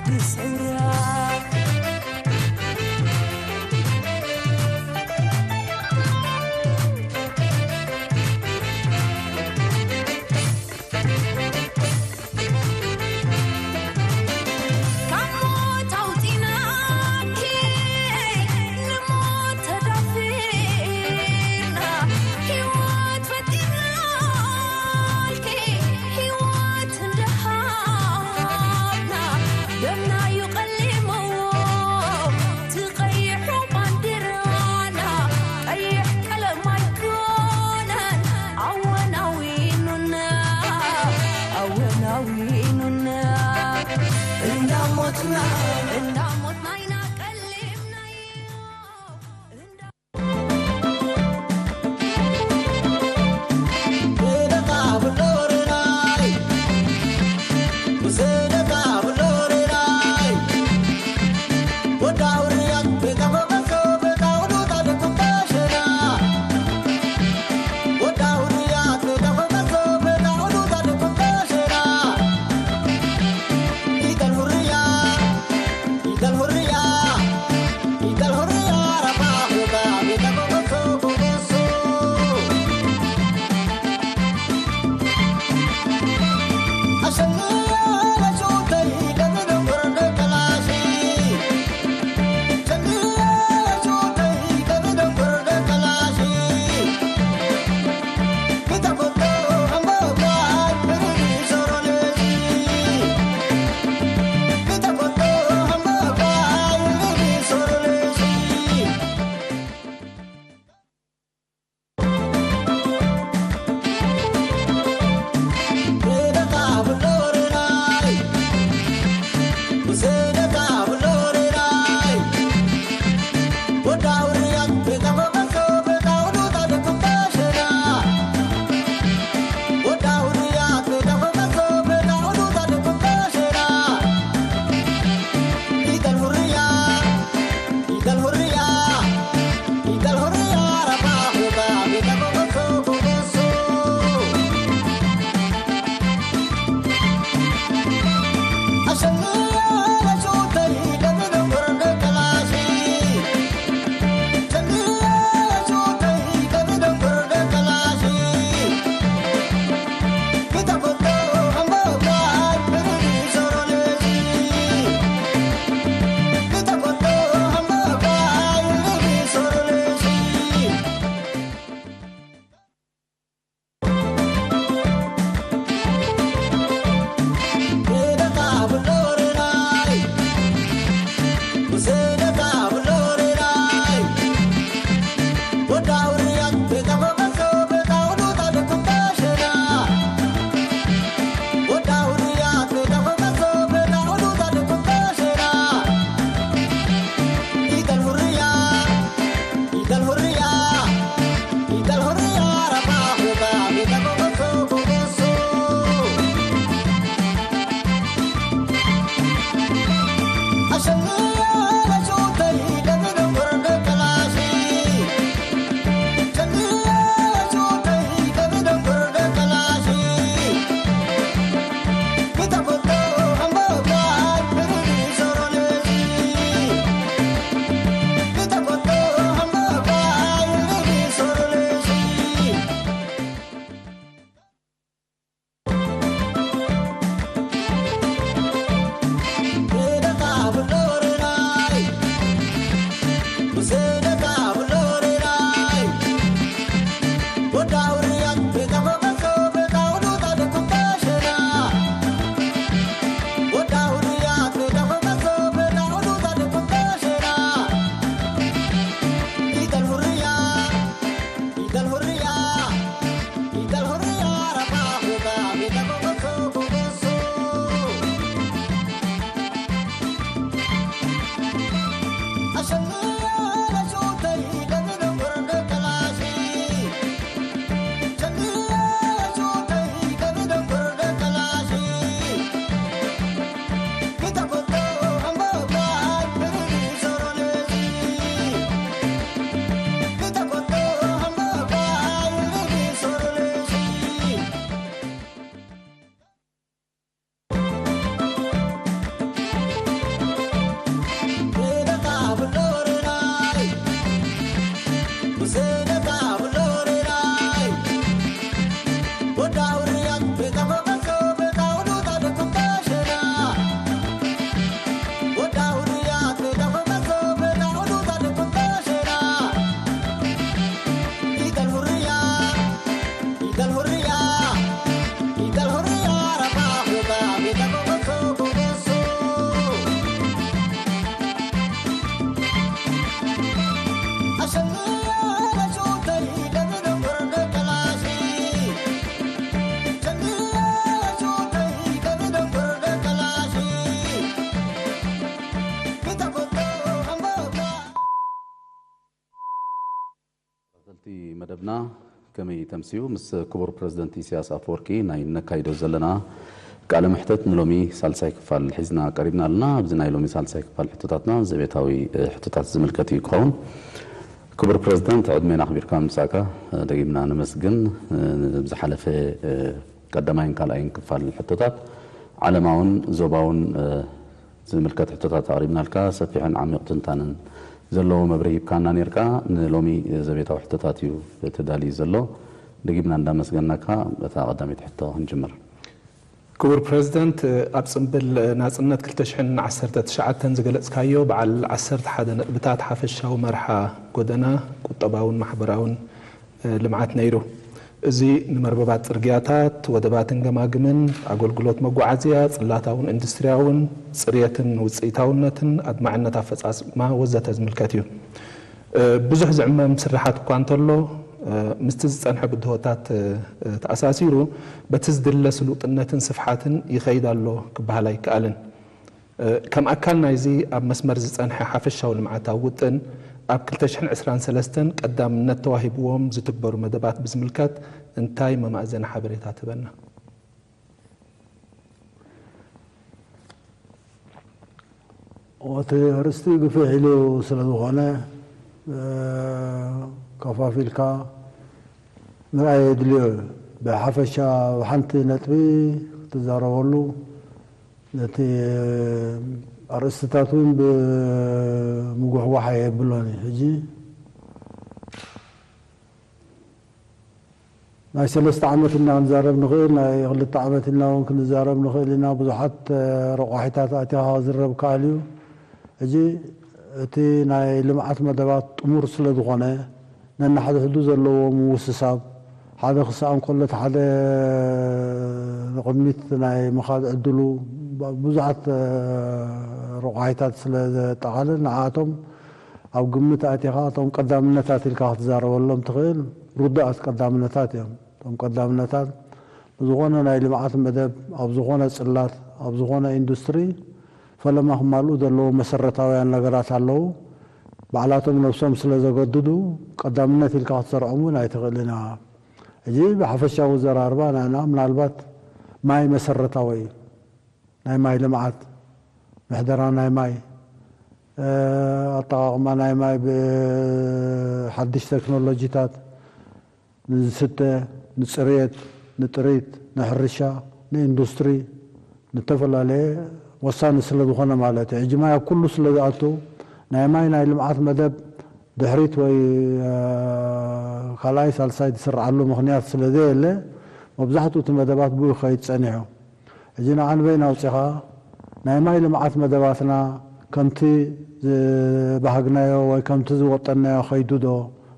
ሰውራ ካብ ሞት ኣውፂናኪ ንሞት ተዳፊርና ህይወት ፈጢርናልኪ ህይወት እንደሃብና ደምና እዩ ተኸታተልቲ መደብና፣ ከመይ ተምስዩ? ምስ ክቡር ፕረዚደንት ኢሳያስ ኣፈወርቂ ናይ እነካይዶ ዘለና ቃለ መሕተት ንሎሚ ሳልሳይ ክፋል ሒዝና ቀሪብና ኣለና። ኣብዚ ናይ ሎሚ ሳልሳይ ክፋል ሕቶታትና ዘቤታዊ፣ እ፣ ሕቶታት ዝምልከት እዩ ክኸውን። ክቡር ፕረዚደንት፣ ዕድሜና ኣኽቢርካ ምምጻእካ፣ እ፣ ደጊምና ነመስግን። እ፣ ብዝሓለፈ፣ እ፣ ቀዳማይን ካልኣይን ክፋል ሕቶታት ዓለማውን ዞባውን፣ እ፣ ዝምልከት ሕቶታት ኣቕሪብናልካ፣ ሰፊሕን ዓሚቕ ትንታነን ዘለዎ መብርሂ ሂብካና ኔርካ። ንሎሚ ዘቤታዊ ሕቶታት እዩ ተዳልዩ ዘሎ። ደጊምና እንዳመስገናካ፣ በታ ቀዳመይቲ ሕቶ ክንጅምር። ክቡር ፕረዚደንት፣ ኣብ ጽምብል ናጽነት ክልተ ሽሕን ዓሰርተ ትሽዓተን ዝገለጽካዮ በዓል ዓሰርተ ሓደ ነጥብታት ሓፈሻዊ መርሓ ጎደና፣ ቁጠባውን ማሕበራውን ልምዓት ነይሩ። እዚ ንመርበባት ጽርግያታት፣ ወደባትን ገማግምን፣ ኣገልግሎት መጓዓዝያ፣ ጽላታውን ኢንዱስትሪያውን፣ ጽሬትን ውጽኢታውነትን ኣድማዕነት ኣፈጻጽማ ወዘተ ዝምልከት እዩ። ብዙሕ ዝዕመም ስርሓት እኳ እንተሎ፣ ምስቲ ዝጸንሐ ብድሆታት ተኣሳሲሩ፣ በቲ ዝድለ ስሉጥነትን ስፍሓትን ይኸይድ ኣሎ ክበሃል ኣይከኣልን። ከም ኣካል ናይዚ ኣብ መስመር ዝጸንሐ ሓፈሻዊ ልምዓታዊ ውጥን፣ ኣብ ክልተ ሽሕን ዕስራን ሰለስተን ቀዳምነት ተዋሂብዎም ዝትግበሩ መደባት ብዝምልከት እንታይ መማእዘኒ ሓበሬታ ትህበና? እቲ ኣርእስቲ ግፍሕ ኢሉ ስለ ዝኾነ፣ እ፣ ከፋፊልካ ምርኣይ የድልዮ እዩ። ብሓፈሻ ኣብ ሓንቲ ነጥቢ ክትዛረበሉ፣ ነቲ ኣርእስትታት እውን ብምጉሕጓሕ ኣየብሎን እዩ። ሕጂ ናይ ሰለስተ ዓመት ኢልና ክንዛረብ ንኽእል፣ ናይ ክልተ ዓመት ኢልና እውን ክንዛረብ ንኽእል ኢና። ብዙሓት፣ እ፣ ረቋሒታት ኣቲኻ ክዝረብ ከኣል እዩ። ሕጂ እቲ ናይ ልምዓት መደባት ጥሙር ስለ ዝኾነ፣ ነንሓድሕዱ ዘለዎ ምውስሳብ፣ ሓደ ክሰኣን ከሎ እቲ ሓደ ንቕድሚት ናይ ምኻድ ዕድሉ ብዙሓት፣ እ፣ ረቋሒታት ስለ ዘጠቓልል፣ ንዓኣቶም ኣብ ግምት ኣቲኻ እቶም ቀዳምነታት ኢልካ ክትዛረበሎም ትኽእል ርዱኣት ቀዳምነታት እዮም። እቶም ቀዳምነታት ንዝኾነ ናይ ልምዓት መደብ፣ ኣብ ዝኾነ ጽላት፣ ኣብ ዝኾነ ኢንዱስትሪ ፈለማ ክማልኡ ዘለዎም መሰረታውያን ነገራት ኣለዉ። ባዕላቶም ነብሶም ስለ ዘገድዱ ቀዳምነት ኢልካ ክትሰርዖም እውን ኣይትኽእልን ኢኻ። ሕጂ ብሓፈሻዊ ዘራርባ ናና ምናልባት ማይ መሰረታዊ እዩ። ናይ ማይ ልምዓት፣ ምሕደራ ናይ ማይ፣ እ፣ ኣጠቓቕማ ናይ ማይ ብሓድሽ ቴክኖሎጂታት፣ ንዝስተ፣ ንጽሬት፣ ንጥሪት፣ ንሕርሻ፣ ንኢንዱስትሪ፣ ንተፈላለየ ወሳኒ ስለ ዝኾነ ማለት እዩ። ሕጂ ማይ ኣብ ኩሉ ስለ ዝኣቱ፣ ናይ ማይ ናይ ልምዓት መደብ ድሕሪት ወይ፣ እ፣ ካልኣይ ሳልሳይ ዝስርዓሉ ምኽንያት ስለ ዘየለ፣ መብዛሕትኡ እቲ መደባት ብኡ ይኸይድ ጸኒሑ። ሕጂ ንዓንበይና ኣውጺኻ ናይ ማይ ልምዓት መደባትና ከምቲ ዝበሃግናዮ ወይ ከምቲ ዝወጠንናዮ ኸይዱ ዶ፣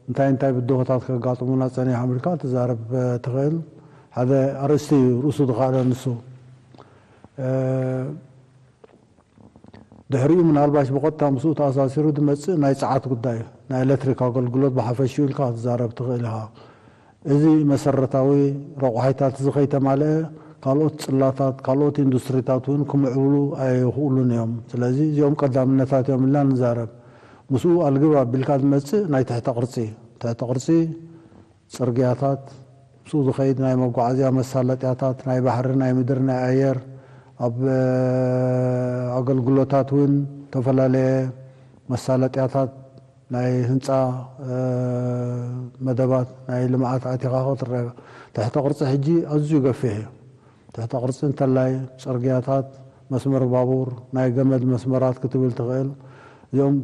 እንታይ እንታይ ብድሆታት ከጋጥሙና ጸኒሖም ኢልካ ትዛረብ ትኽእል። ሓደ ኣርእስቲ እዩ ርእሱ ዝኸኣለ ንሱ። እ፣ ድሕሪኡ ምናልባሽ ብቐጥታ ምስኡ ተኣሳሲሩ ዝመጽእ ናይ ጸዓት ጉዳይ እዩ። ናይ ኤሌክትሪክ ኣገልግሎት ብሓፈሽኡ ኢልካ ክትዛረብ ትኽእል ኢኻ። እዚ መሰረታዊ ረቋሒታት እዚ ከይተማልአ፣ ካልኦት ጽላታት፣ ካልኦት ኢንዱስትሪታት እውን ክምዕብሉ ኣይኽእሉን እዮም። ስለዚ እዚኦም ቀዳምነታት እዮም ኢልና ንዛረብ። ምስኡ ኣልግብ ኣቢልካ ዝመጽእ ናይ ትሕተ ቅርጺ፣ ትሕተ ቅርጺ ጽርግያታት፣ ምስኡ ዝኸይድ ናይ መጓዓዝያ መሳለጥያታት፣ ናይ ባሕሪ፣ ናይ ምድሪ፣ ናይ ኣየር፣ ኣብ፣ እ፣ ኣገልግሎታት እውን ዝተፈላለየ መሳለጥያታት፣ ናይ ህንጻ፣ እ፣ መደባት፣ ናይ ልምዓት ኣቲኻ ክትረአ። ትሕተ ቅርጺ ሕጂ ኣዝዩ ገፊሕ እዩ። ትሕተ ቅርጺ እንተላይ ጽርግያታት፣ መስመር ባቡር፣ ናይ ገመድ መስመራት ክትብል ትኽእል። እዚኦም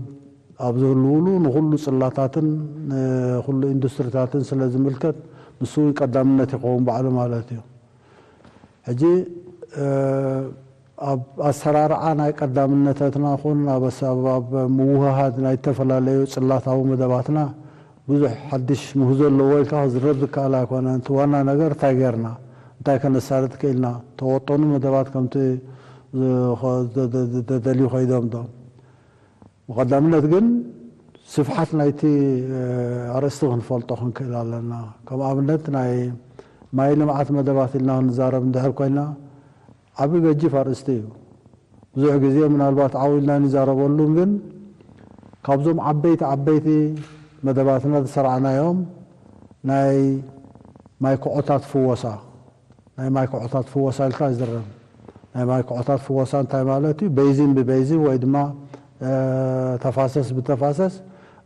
ኣብ ዝህልውሉ ንኹሉ ጽላታትን ንኹሉ ኢንዱስትሪታትን ስለ ዝምልከት ንሱ እውን ቀዳምነት ይኸውን ባዕሉ ማለት እዩ። ሕጂ ኣብ ኣሰራርዓ ናይ ቀዳምነታትና ኹን ኣብ ኣሰባብ ምውህሃድ ናይ ዝተፈላለዩ ጽላታዊ መደባትና ብዙሕ ሓድሽ ምህዞ ኣለዎ ኢልካ ክዝረብ ዝከኣል ኣይኮነን። እቲ ዋና ነገር እንታይ ጌርና እንታይ ከነሳልጥ ክኢልና፣ ተወጠኑ መደባት ከምቲ ተደልዩ ከይዶም ዶ ብቐዳምነት ግን ስፍሓት ናይቲ ኣርእስቲ ክንፈልጦ ክንክእል ኣለና። ከም ኣብነት ናይ ማይ ልምዓት መደባት ኢልና ክንዛረብ እንድሕር ኮይና ዓቢ ገጂፍ ኣርእስቲ እዩ። ብዙሕ ግዜ ምናልባት ዓው ኢልና ንዛረበሉን ግን ካብዞም ዓበይቲ ዓበይቲ መደባትና ዝሰራዕናዮም ናይ ማይ ክዖታት ፍወሳ ናይ ማይ ክዖታት ፍወሳ ኢልካ ይዝረብ። ናይ ማይ ክዖታት ፍወሳ እንታይ ማለት እዩ? በይዚን ብበይዚን ወይ ድማ ተፋሰስ ብተፋሰስ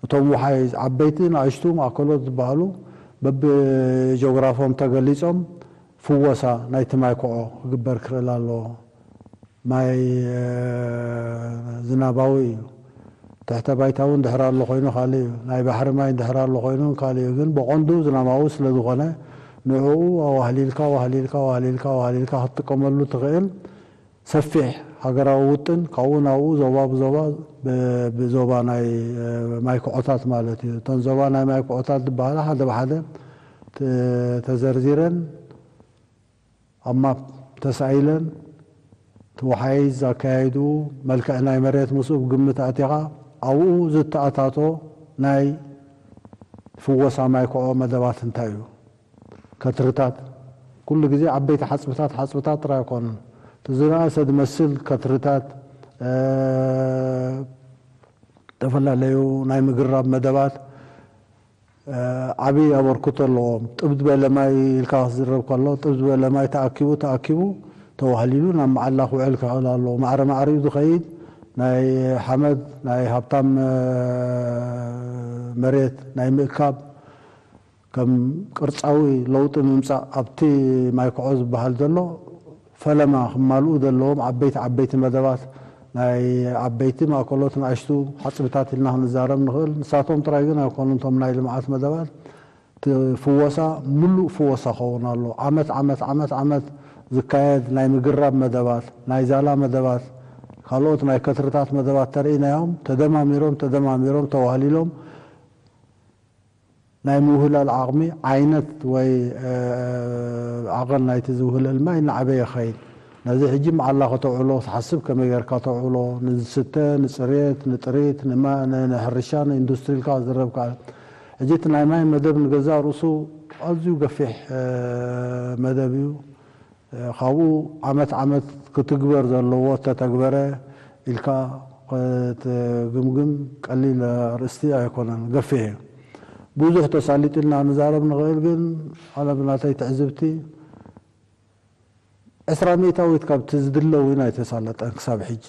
እቶም ውሓይ ዓበይቲ ንኣሽቱ ማእከሎት ዝበሃሉ በብጂኦግራፎም ተገሊጾም ፍወሳ ናይቲ ማይ ክዖ ክግበር ክኽእል ኣለዎ። ማይ ዝናባዊ እዩ። ትሕተ ባይታ እውን ድሕር ኣሎ ኮይኑ ካልእ እዩ። ናይ ባሕሪ ማይ ድሕር ኣሎ ኮይኑ ካልእ እዩ። ግን ብቐንዱ ዝናባዊ ስለ ዝኾነ ንዕኡ ኣዋህሊልካ ዋህሊልካ ዋህሊልካ ዋህሊልካ ክትጥቀመሉ ትኽእል ሰፊሕ ሃገራዊ ውጥን ካብኡ ናብኡ ዞባ ብዞባ ብዞባ ናይ ማይ ክዖታት ማለት እዩ። እተን ዞባ ናይ ማይ ክዖታት ዝበሃላ ሓደ ብሓደ ተዘርዚረን ኣብ ማፕ ተሳኢለን እቲ ወሓይዝ ኣካያይድኡ መልክዕ ናይ መሬት ምስኡ ብግምት ኣእቲኻ ኣብኡ ዝተኣታቶ ናይ ፍወሳ ማይ ክዖ መደባት እንታይ እዩ? ከትርታት ኩሉ ግዜ ዓበይቲ ሓፅብታት ሓፅብታት ጥራይ ኣይኮኑን። እቲ ዝነኣሰ ዝመስል ከትርታት ዝተፈላለዩ ናይ ምግራብ መደባት ዓብዪ ኣበርክቶ ኣለዎም። ጥብ ዝበለ ማይ ኢልካ ክትዝረብ ከሎ ጥብ ዝበለ ማይ ተኣኪቡ ተኣኪቡ ተዋህሊሉ ናብ መዓላ ክውዕል ክኽእል ኣለዎ። ማዕረ ማዕሪኡ ዝኸይድ ናይ ሓመድ ናይ ሃብታም መሬት ናይ ምእካብ ከም ቅርጻዊ ለውጢ ምምጻእ ኣብቲ ማይ ክዖ ዝበሃል ዘሎ ፈለማ ክማልኡ ዘለዎም ዓበይቲ ዓበይቲ መደባት ናይ ዓበይቲ ማእከሎት ንኣሽቱ ሓጽብታት ኢልና ክንዛረብ ንኽእል። ንሳቶም ጥራይ ግን ኣይኮኑን እቶም ናይ ልምዓት መደባት። እቲ ፍወሳ ምሉእ ፍወሳ ክኸውን ኣሎ። ዓመት ዓመት ዓመት ዓመት ዝካየድ ናይ ምግራብ መደባት፣ ናይ ዛላ መደባት፣ ካልኦት ናይ ከትርታት መደባት ተርእናዮም ተደማሚሮም ተደማሚሮም ተዋህሊሎም ናይ ምውህላል ዓቕሚ ዓይነት ወይ ዓቐን ናይቲ ዝውህለል ማይ እናዓበየ ይኸይድ። ነዚ ሕጂ መዓላ ከተውዕሎ ትሓስብ ከመይ ጌርካ ተውዕሎ፣ ንዝስተ፣ ንፅሬት፣ ንጥሪት፣ ንሕርሻ፣ ንኢንዱስትሪ ኢልካ ዝረብ ከኣል። ሕጂ እቲ ናይ ማይ መደብ ንገዛእ ርእሱ ኣዝዩ ገፊሕ መደብ እዩ። ካብኡ ዓመት ዓመት ክትግበር ዘለዎ እተተግበረ ኢልካ ክትግምግም ቀሊል ኣርእስቲ ኣይኮነን፣ ገፊሕ እዩ። ብዙሕ ተሳሊጥልና ንዛረብ ንኽእል፣ ግን ኣነ ብናተይ ትዕዝብቲ ዕስራ ሚእታዊት ካብቲ ዝድለ እውን ኣይተሳለጠን ክሳብ ሕጂ።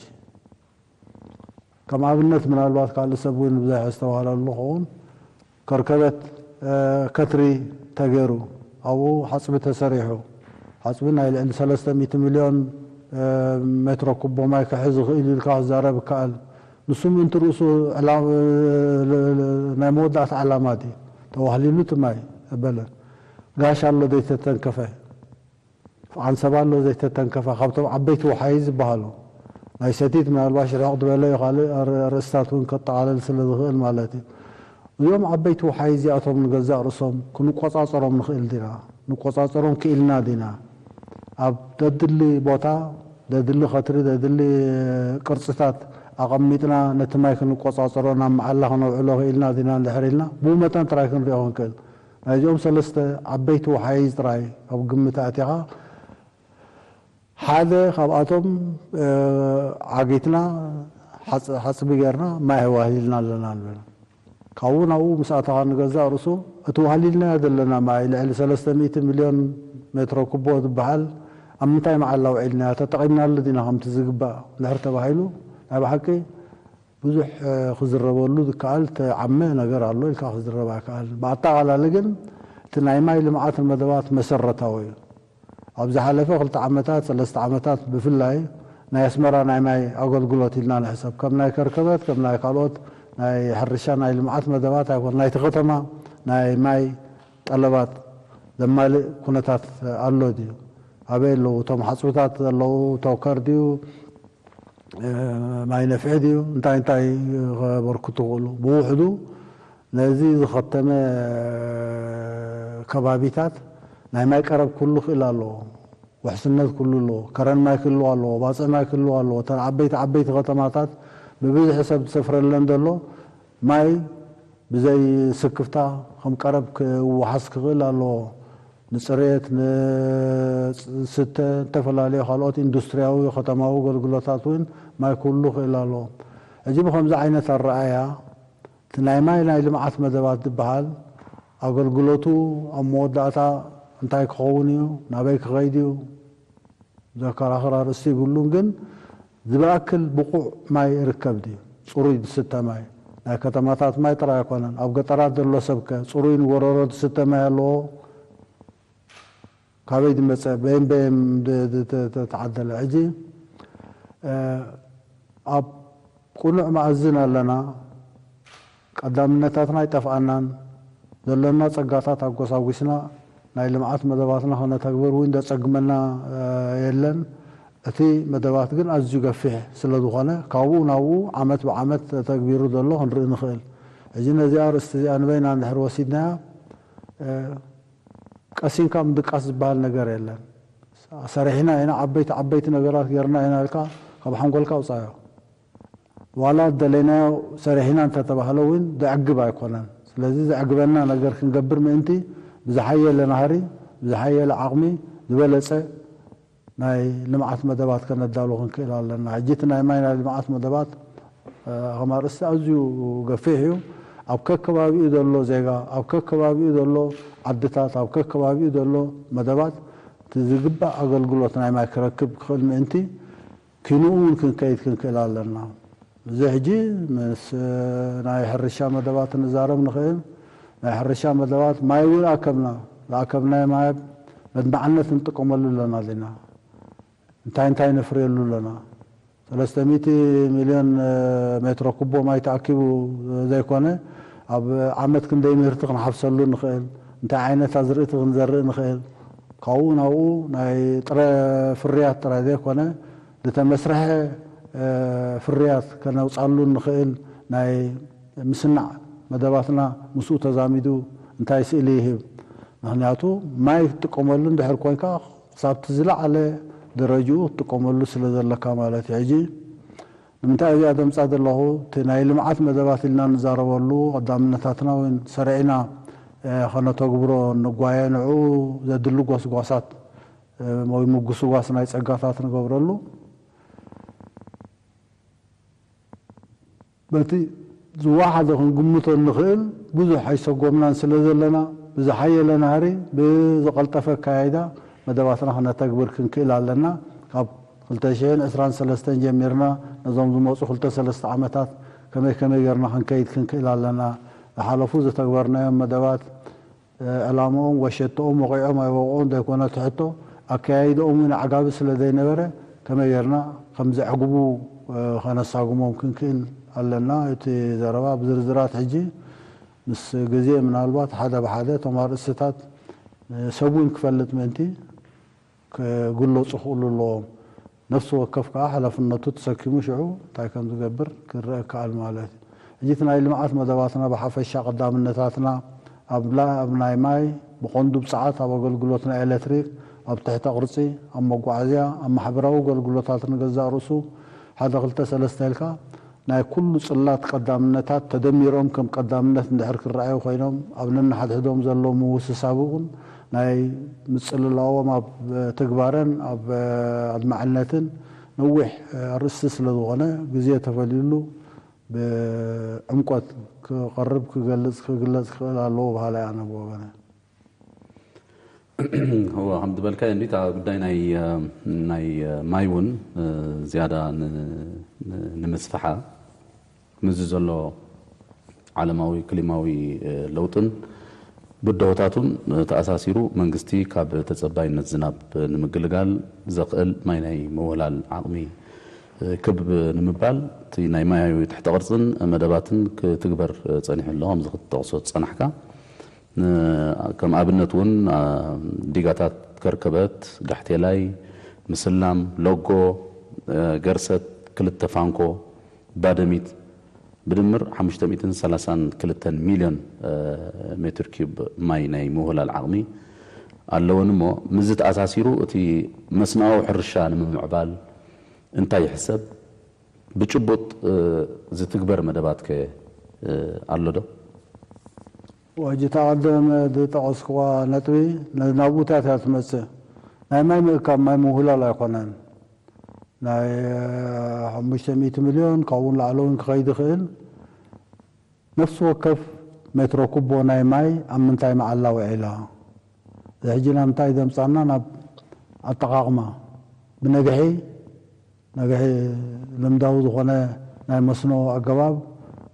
ከም ኣብነት ምናልባት ካልእ ሰብ እውን ብዘይ ኣስተውሃለሉ ክኸውን ከርከበት ከትሪ ተገይሩ ኣብኡ ሓፅቢ ተሰሪሑ ሓፅቢ ናይ ልዕሊ ሰለስተ ሚእቲ ሚልዮን ሜትሮ ኩቦ ማይ ክሕዝ ይኽእል ኢልካ ክዛረብ ይከኣል። ንሱ ምእንቲ ርእሱ ናይ መወዳእታ ዕላማ ድዩ ተዋህሊሉ እቲ ማይ በለ ጋሽ ኣሎ ዘይተተንከፈ ዓንሰባ ኣሎ ዘይተተንከፈ ካብቶም ዓበይቲ ወሓይዝ ዝበሃሉ ናይ ሰቲት ምናልባሽ ርሕቕ ዝበለ እዩ ካልእ ኣርእስታት እውን ከጠቓለል ስለ ዝኽእል ማለት እዩ። እዞም ዓበይቲ ወሓይዝ እዚኣቶም ንገዛእ ርእሶም ክንቆፃፀሮም ንኽእል ዲና? ንቆፃፀሮም ክኢልና ዲና? ኣብ ደድሊ ቦታ ደድሊ ከትሪ ደድሊ ቅርፅታት ኣቐሚጥና ነቲ ማይ ክንቆፃፀሮ ናብ መዓላ ክነውዕሎ ክኢልና ዲና እንድሕር ኢልና ብኡ መጠን ጥራይ ክንሪኦ ክንክእል ናይዚኦም ሰለስተ ዓበይቲ ወሓይዝ ጥራይ ኣብ ግምት ኣእቲኻ ሓደ ካብኣቶም ዓጊትና ሓፅቢ ጌርና ማይ ዋህሊልና ኣለና ንብል። ካብኡ ናብኡ ምስ ኣተኻ ንገዛእ ርእሱ እቲ ዋህሊልናዮ ዘለና ማይ ልዕሊ ሰለስተ ሚእቲ ሚልዮን ሜትሮ ኩቦ ዝበሃል ኣብ ምንታይ መዓላ ውዒልናዮ ተጠቒምናሉ ዲና ከምቲ ዝግባእ እንድሕር ተባሂሉ ናይ ብሓቂ ብዙሕ ክዝረበሉ ዝከኣል ተዓመ ነገር ኣሎ ኢልካ ክዝረብ ኣይከኣልን። ብኣጠቓላሊ ግን እቲ ናይ ማይ ልምዓት መደባት መሰረታዊ እዩ። ኣብ ዝሓለፈ ክልተ ዓመታት ሰለስተ ዓመታት ብፍላይ ናይ ኣስመራ ናይ ማይ ኣገልግሎት ኢልና ንሕሰብ ከም ናይ ከርከበት ከም ናይ ካልኦት ናይ ሕርሻ ናይ ልምዓት መደባት ኣይኮን ናይቲ ከተማ ናይ ማይ ጠለባት ዘማልእ ኩነታት ኣሎ ድዩ? ኣበይ ኣለዉ እቶም ሓፅብታት ዘለዉ ተውከር ድዩ? ማይ ነፍሒ ድዩ? እንታይ እንታይ ከበርክቱ ክእሉ? ብውሕዱ ነዚ ዝኸተመ ከባቢታት ናይ ማይ ቀረብ ክህሉ ክእል ኣለዎ። ውሕስነት ክህሉ ኣለዎ። ከረን ማይ ክህልዎ ኣለዎ። ባፅዕ ማይ ክህልዎ ኣለዎ። እተን ዓበይቲ ዓበይቲ ከተማታት ብብዝሒ ሰብ ዝሰፍረለን ዘሎ ማይ ብዘይ ስክፍታ ከም ቀረብ ክወሓስ ክኽእል ኣለዎ። ንፅሬት፣ ንስተ፣ ዝተፈላለዩ ካልኦት ኢንዱስትሪያዊ ከተማዊ ኣገልግሎታት እውን ማይ ክህሉ ክእል ኣለዎ። ሕጂ ብከምዚ ዓይነት ኣረኣያ እቲ ናይ ማይ ናይ ልምዓት መደባት ዝበሃል ኣገልግሎቱ ኣብ መወዳእታ እንታይ ክኸውን እዩ፣ ናበይ ክኸይድ እዩ ዘከራኽር ኣርእስቲ ይብሉን፣ ግን ዝበኣክል ብቑዕ ማይ ይርከብ ድዩ? ፅሩይ ዝስተ ማይ ናይ ከተማታት ማይ ጥራይ ኣይኮነን። ኣብ ገጠራት ዘሎ ሰብከ ፅሩይ ንጎረሮ ዝስተ ማይ ኣለዎ? ካበይ ዝመፀ በየን በየን ድ- ድ- ተ- ተ- ተዓደለ? ሕጂ ኣብ ቅኑዕ መኣዝን ኣለና። ቀዳምነታትና ኣይጠፍኣናን። ዘለና ጸጋታት ኣጎሳጒስና ናይ ልምዓት መደባትና ከነተግብር እውን ዘጸግመና የለን። እቲ መደባት ግን ኣዝዩ ገፊሕ ስለ ዝኾነ ካብኡ ናብኡ ዓመት ብዓመት ተተግቢሩ ዘሎ ክንርኢ ንኽእል። ሕጂ ነዚኣ ኣርእስቲ እዚኣ ንበይና እንድሕር ወሲድናያ ቀሲንካ ምድቃስ ዝበሃል ነገር የለን። ሰሪሕና ኢና፣ ዓበይቲ ዓበይቲ ነገራት ጌርና ኢና ኢልካ ካብ ሓንጎልካ ኣውፃዮ። ዋላ ደለይናዮ ሰሪሕና እንተተባህለ እውን ዘዕግብ ኣይኮነን። ስለዚ ዘዕግበና ነገር ክንገብር ምእንቲ ብዝሓየለ ናህሪ፣ ብዝሓየለ ዓቕሚ ዝበለፀ ናይ ልምዓት መደባት ከነዳሉ ክንክእል ኣለና። ሕጂ እቲ ናይ ማይ ናይ ልምዓት መደባት ከም ኣርእስቲ ኣዝዩ ገፊሕ እዩ። ኣብ ከከባቢኡ ዘሎ ዜጋ፣ ኣብ ከከባቢኡ ዘሎ ዓድታት፣ ኣብ ከከባቢኡ ዘሎ መደባት እቲ ዝግባእ ኣገልግሎት ናይ ማይ ክረክብ ክኽእል ምእንቲ ኪንኡ እውን ክንከይድ ክንክእል ኣለና። እዚ ሕጂ ምስ ናይ ሕርሻ መደባት ንዛረብ ንኽእል። ናይ ሕርሻ መደባት ማይ እውን ኣከብና፣ ዝኣከብናዮ ማይ በድማዕነት ንጥቀመሉ ኣለና ዚና እንታይ እንታይ ነፍርየሉ ኣለና። ሰለስተ ሚእቲ ሚልዮን ሜትሮ ኩቦ ማይ ተኣኪቡ ዘይኮነ ኣብ ዓመት ክንደይ ምህርቲ ክንሓፍሰሉ ንኽእል፣ እንታይ ዓይነት ኣዝርእቲ ክንዘርእ ንኽእል፣ ካብኡ ናብኡ ናይ ጥረ ፍርያት ጥራይ ዘይኮነ ዝተመስርሐ ፍርያት ከነውፃሉ ንኽእል ናይ ምስናዕ መደባትና ምስኡ ተዛሚዱ እንታይ ስእሊ ይህብ? ምኽንያቱ ማይ ክትጥቀመሉ እንድሕር ኮንካ ክሳብቲ ዝለዓለ ደረጅኡ ክትጥቀመሉ ስለ ዘለካ ማለት እዩ። ሕጂ ንምንታይ እዚኣ ደምፃ ዘለኹ? እቲ ናይ ልምዓት መደባት ኢልና ንዛረበሉ ቀዳምነታትና እውን ሰሪዕና ከነተግብሮ ንጓየ ንዕኡ ዘድሊ ጎስጓሳት ወይ ምጉስጓስ ናይ ፀጋታት ንገብረሉ በቲ ዝወሓደ ክንግምቶ እንኽእል ብዙሕ ኣይሰጎምናን ስለ ዘለና ብዝሓየለ ናህሪ ብዝቐልጠፈ ኣካያይዳ መደባትና ክነተግብር ክንክእል ኣለና። ካብ ክልተ ሽሕን ዕስራን ሰለስተን ጀሚርና ነዞም ዝመፁ ክልተ ሰለስተ ዓመታት ከመይ ከመይ ጌርና ክንከይድ ክንክእል ኣለና። ዝሓለፉ ዝተግበርናዮም መደባት ዕላምኦም ወሸጥኦም ወቒዖም ኣይወቕዑን ዘይኮነ እቲ ሕቶ ኣከያይድኦም እውን ኣዕጋቢ ስለ ዘይነበረ ከመይ ጌርና ከም ዘዕግቡ ከነሳጉሞም ክንክእል ኣለና። እቲ ዘረባ ብዝርዝራት ሕጂ ምስ ግዜ ምናልባት ሓደ ብሓደ እቶም ኣርእስትታት ሰብ እውን ክፈልጥ ምእንቲ ክግለፁ ክእሉ ኣለዎም። ነፍሲ ወከፍ ከዓ ሓላፍነቱ ተሰኪሙ ሽዑ እንታይ ከም ዝገብር ክረአ ይከኣል ማለት እዩ። ሕጂ እቲ ናይ ልምዓት መደባትና ብሓፈሻ ቀዳምነታትና ኣብ ላ- ኣብ ናይ ማይ ብቐንዱ ብፅዓት ኣብ ኣገልግሎት ናይ ኤሌክትሪክ ኣብ ትሕተ ቅርፂ ኣብ መጓዓዝያ ኣብ ማሕበራዊ ኣገልግሎታት ንገዛእ ርእሱ ሓደ ክልተ ሰለስተ ኢልካ ናይ ኩሉ ፅላት ቀዳምነታት ተደሚሮም ከም ቀዳምነት እንድሕር ክረኣዩ ኮይኖም ኣብ ነንሓድሕዶም ዘሎ ምውስሳብ እውን ናይ ምጽልላዎም ኣብ ትግባረን ኣብ ኣድማዕነትን ነዊሕ ኣርእስቲ ስለ ዝኾነ ግዜ ተፈልዩሉ ብዕምቆት ክቐርብ ክገልጽ ክግለጽ ክኽእል ኣለዎ በሃላይ ኣነ ብወገነ። እወ ከም ዝበልካዮ እንዲ እታ ጉዳይ ናይ ናይ ማይ እውን ዝያዳ ንምስፍሓ ምስዚ ዘሎ ዓለማዊ ክሊማዊ ለውጥን ብድሆታቱን ተኣሳሲሩ መንግስቲ ካብ ተፀባይነት ዝናብ ንምግልጋል ዘኽእል ማይ ናይ ምውህላል ዓቕሚ ክብ ንምባል እቲ ናይ ማያዊ ትሕተ ቅርጽን መደባትን ክትግበር ጸኒሑ ኣሎ። ከምዚ ክትጠቕሶ ዝጸናሕካ፣ ን-፣ ከም ኣብነት እውን፣ ኣ፣ ዲጋታት ከርከበት፣ ጋሕቴላይ፣ ምስላም፣ ሎጎ፣ እ፣ ገርሰት፣ ክልተ ፋንኮ፣ ባደሚት፣ ብድምር ሓሙሽተ ሚእትን ሰላሳን ክልተን ሚልዮን፣ እ፣ ሜትር ኪዩብ ማይ ናይ ምውህላል ዓቕሚ ኣለወን እሞ፣ ምስዚ ተኣሳሲሩ እቲ መስኖኣዊ ሕርሻ ንምምዕባል እንታይ ይሕሰብ? ብጭቡጥ፣ እ፣ ዝትግበር መደባትከ፣ እ፣ ኣሎ ዶ? ሕጂ እታ ቀደም ዝጠቐስክዋ ነጥቢ ነ-፣ ናብኡታት እያ ትመጽእ። ናይ ማይ ምእካብ፣ ማይ ምውህላል ኣይኮነን። ናይ፣ እ፣ ሓሙሽተ ሚእቲ ሚልዮን ካብኡ ንላዕሊ እውን ክኸይድ ይኽእል። ነፍሲ ወከፍ ሜትሮ ኩቦ ናይ ማይ ኣብ ምንታይ መዓላ ውዒላ? እዚ ሕጂ ናብ ምንታይ ዘምጻና? ናብ ኣጠቓቕማ። ብነግሒ፣ ነግሒ ልምዳዊ ዝኾነ ናይ መስኖ ኣገባብ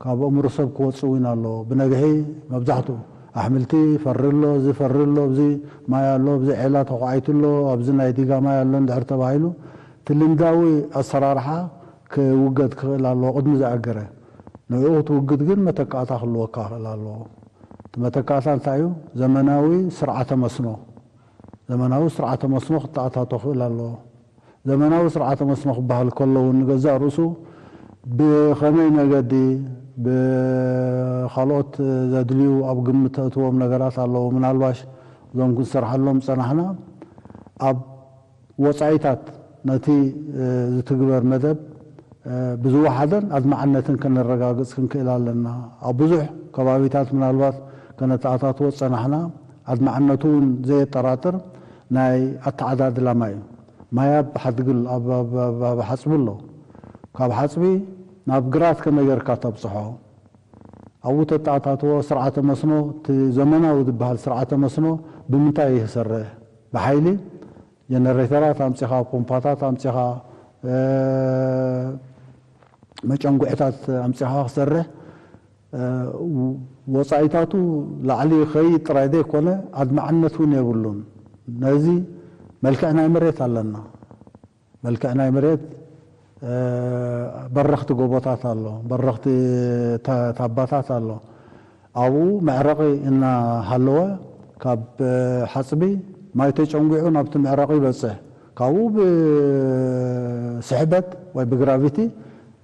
ካብ ኣእምሮ ሰብ ክወጽእ እውን ኣሎ። ብነግሒ መብዛሕትኡ ኣሕምልቲ ፈሪ ኣሎ፣ እዚ ፈሪ ኣሎ፣ ኣብዚ ማይ ኣሎ፣ ኣብዚ ዔላ ተኳዒቱ ኣሎ፣ ኣብዚ ናይ ዲጋ ማይ ኣሎ እንድሕር ተባሂሉ፣ እቲ ልምዳዊ ኣሰራርሓ ክውገድ ክኽእል ኣለዎ፣ ቅድሚ ዝኣገረ። ንዕኡ ክትውግድ ግን መተካእታ ክህልወካ ክኽእል ኣለዎ። እቲ መተካእታ እንታይ እዩ? ዘመናዊ ስርዓተ መስኖ። ዘመናዊ ስርዓተ መስኖ ክተኣታቶ ክኽእል ኣለዎ። ዘመናዊ ስርዓተ መስኖ ክበሃል ከሎ እውን ንገዛእ ርእሱ ብኸመይ መገዲ፣ ብኻልኦት ዘድልዩ ኣብ ግምት ተእትዎም ነገራት ኣለዉ። ምናልባሽ እዞም ክንሰርሓሎም ዝጸናሕና ኣብ ወጻኢታት ነቲ፣ እ፣ ዝትግበር መደብ፣ እ፣ ብዝወሓደን ኣድማዕነትን ከነረጋግጽ ክንክእል ኣለና። ኣብ ብዙሕ ከባቢታት ምናልባት ከነተኣታትዎ ዝጸናሕና ኣድማዕነቱ እውን ዘየጠራጥር ናይ ኣተዓዳድላ ማይ እዩ። ማይ ኣብ ሓድግል፣ ኣብ፣ ኣብ፣ ኣብ፣ ኣብ ሓጽቢ ኣሎ። ካብ ሓጽቢ ናብ ግራት ከመይ ጌርካ ተብጽሖ? ኣብኡ ተተኣታትዎ ስርዓተ መስኖ፣ እቲ ዘመናዊ ዝበሃል ስርዓተ መስኖ ብምንታይ እዩ ዝሰርሕ? ብሓይሊ ጀነሬተራት ኣምጺኻ፣ ፖምፓታት ኣምጺኻ፣ እ፣ መጨንጉዕታት ኣምጺኻ ክሰርሕ፣ እ፣ ወጻኢታቱ ላዕሊ ይኸይድ ጥራይ ዘይኮነ ኣድማዕነት እውን የብሉን። ነዚ መልክዕ ናይ መሬት ኣለና። መልክዕ ናይ መሬት፣ እ፣ በረኽቲ ጎቦታት ኣሎ፣ በረኽቲ ታ-፣ ታባታት ኣሎ። ኣብኡ መዕረቒ እናሃለወ ካብ፣ እ፣ ሓጽቢ ማይ ተጨንጒዑ ናብቲ መዕረቒ ይበጽሕ። ካብኡ ብስሕበት ወይ ብግራቪቲ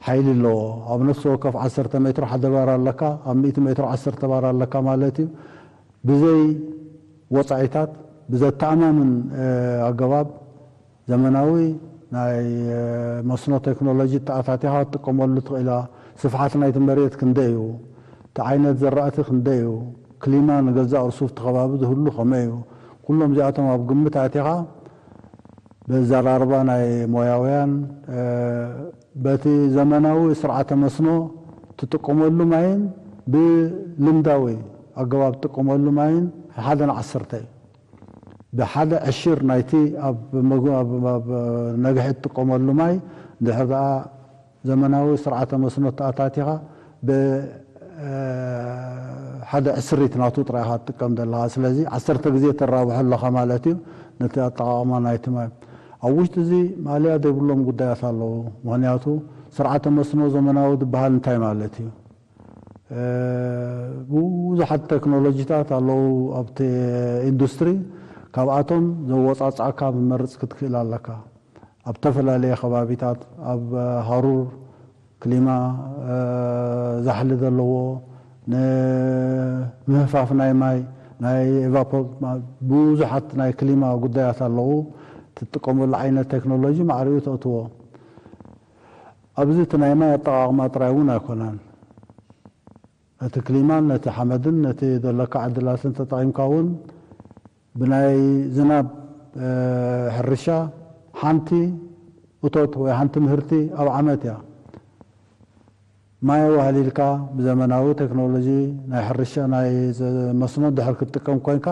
ሓይሊ ኣለዎ። ኣብ ነፍሲ ወከፍ ዓሰርተ ሜትሮ ሓደ ባር ኣለካ፣ ኣብ ሚእቲ ሜትሮ ዓሰርተ ባር ኣለካ ማለት እዩ። ብዘይ ወጻኢታት ብዘተኣማምን፣ እ፣ ኣገባብ ዘመናዊ ናይ፣ እ፣ መስኖ ቴክኖሎጂ ተኣታቲኻ ክትጥቀመሉ ትኽእል ኢኻ። ስፍሓት ናይቲ መሬት ክንደይ እዩ? እቲ ዓይነት ዘራእቲ ክንደይ እዩ? ክሊማ ንገዛእ ርእሱ እቲ ከባቢ ዝህሉ ከመይ እዩ? ኩሎም እዚኣቶም ኣብ ግምት ኣቲኻ ብኣዘራርባ ናይ ሞያውያን፣ እ፣ በቲ ዘመናዊ ስርዓተ መስኖ ትጥቀመሉ ማይን ብልምዳዊ ኣገባብ ትጥቀመሉ ማይን ሓደ ንዓሰርተ እዩ። ብሓደ ዕሽር ናይቲ ኣብ መግ-፣ ኣብ፣ ኣብ ነግሒ ትጥቀመሉ ማይ እንድሕር ደኣ ዘመናዊ ስርዓተ መስኖ ተኣታቲኻ ብ-፣ እ፣ ሓደ ዕስሪት ናቱ ጥራይ ኢኻ ትጥቀም ዘለኻ። ስለዚ ዓሰርተ ግዜ ተራብሖ ኣለኻ ማለት እዩ። ነቲ ኣጠቓቕማ ናይቲ ማይ ኣብ ውሽጢ እዚ ማእለያ ዘይብሎም ጉዳያት ኣለዉ። ምኽንያቱ ስርዓተ መስኖ ዘመናዊ ዝበሃል እንታይ ማለት እዩ? እ፣ ብዙሓት ቴክኖሎጂታት ኣለዉ ኣብቲ ኢንዱስትሪ። ካብኣቶም ዘወጻጽኣካ ምመርጽ ክትክእል ኣለካ። ኣብ ዝተፈላለየ ከባቢታት፣ ኣብ ሃሩር፣ ክሊማ፣ እ፣ ዛሕሊ ዘለዎ፣ ንምህፋፍ ናይ ማይ፣ ናይ ኤቫፖ-፣ ብዙሓት ናይ ክሊማ ጉዳያት ኣለዉ። ትጥቀመሉ ዓይነት ቴክኖሎጂ ማዕሪኡ ተእትዎ። ኣብዚ እቲ ናይ ማይ ኣጠቓቕማ ጥራይ እውን ኣይኮነን። ነቲ ክሊማን ነቲ ሓመድን ነቲ ዘለካ ዕድላትን ተጠቒምካ እውን ብናይ ዝናብ፣ እ፣ ሕርሻ ሓንቲ እቶት ወይ ሓንቲ ምህርቲ ኣብ ዓመት እያ። ማይ ኣዋህሊልካ ብዘመናዊ ቴክኖሎጂ ናይ ሕርሻ ናይ ዘ-፣ መስኖ ድሕር ክትጥቀም ኮንካ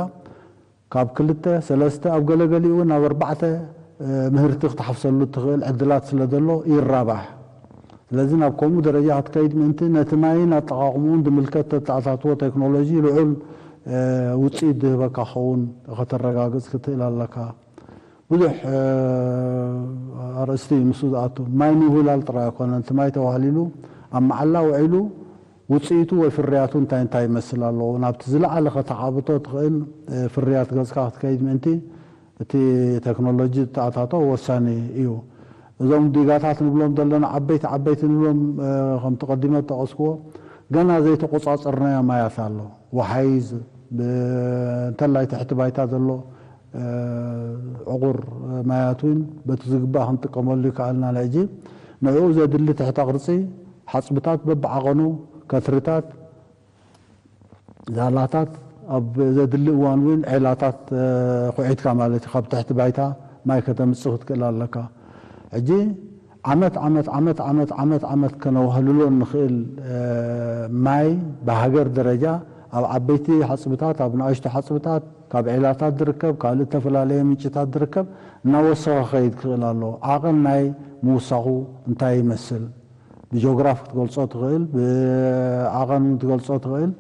ካብ ክልተ፣ ሰለስተ፣ ኣብ ገለገሊኡ እውን ናብ ኣርባዕተ፣ እ፣ ምህርቲ ክትሓፍሰሉ እትኽእል ዕድላት ስለ ዘሎ ይራባሕ። ስለዚ ናብ ከምኡ ደረጃ ክትከይድ ምእንቲ ነቲ ማይን ኣጠቓቕምኡን ዝምልከት ተተኣታትዎ ቴክኖሎጂ ልዑል፣ እ፣ ውጽኢት ዝህበካ ክኸውን ከተረጋግጽ ክትእል ኣለካ። ብዙሕ፣ እ፣ ኣርእስቲ እዩ ምስኡ ዝኣቱ። ማይ ምውህላል ጥራይ ኣይኮነን። እቲ ማይ ተዋህሊሉ ኣብ መዓላ ውዒሉ ውፅኢቱ ወይ ፍርያቱ እንታይ እንታይ ይመስል ኣለዎ? ናብቲ ዝለዓለ ከተዓብቶ ትኽእል ፍርያት ገፅካ ክትከይድ ምእንቲ እቲ ቴክኖሎጂ ዝተኣታቶ ወሳኒ እዩ። እዞም ዲጋታት ንብሎም ዘለና ዓበይቲ ዓበይቲ ንብሎም ከምቲ ቀዲመ ዝጠቐስክዎ ገና ዘይተቆፃፀርናዮ ማያት ኣሎ። ወሓይዝ እንተላይ ትሕቲ ባይታ ዘሎ ዕቑር ማያት እውን በቲ ዝግባእ ክንጥቀመሉ ይከኣልና። ንሕጂ ንዕኡ ዘድሊ ትሕተ ቅርፂ ሓፅብታት በብዓቐኑ ከትርታት ዛላታት ኣብ ዘድሊ እዋን እውን ዔላታት ኩዒትካ ማለት እዩ ካብ ትሕቲ ባይታ ማይ ከተምፅእ ክትክእል ኣለካ። ሕጂ ዓመት ዓመት ዓመት ዓመት ዓመት ዓመት ከነዋህልሎ እንኽእል ማይ ብሃገር ደረጃ ኣብ ዓበይቲ ሓፅብታት ኣብ ንኣሽቱ ሓፅብታት ካብ ዔላታት ዝርከብ ካልእ ዝተፈላለየ ምንጭታት ዝርከብ እናወሰኸ ክኸይድ ክኽእል ኣለዎ። ዓቐን ናይ ምውሳኹ እንታይ ይመስል? ብጂኦግራፊ ክትገልጾ ትኽእል፣ ብዓቐን እውን ትገልጾ ትኽእል።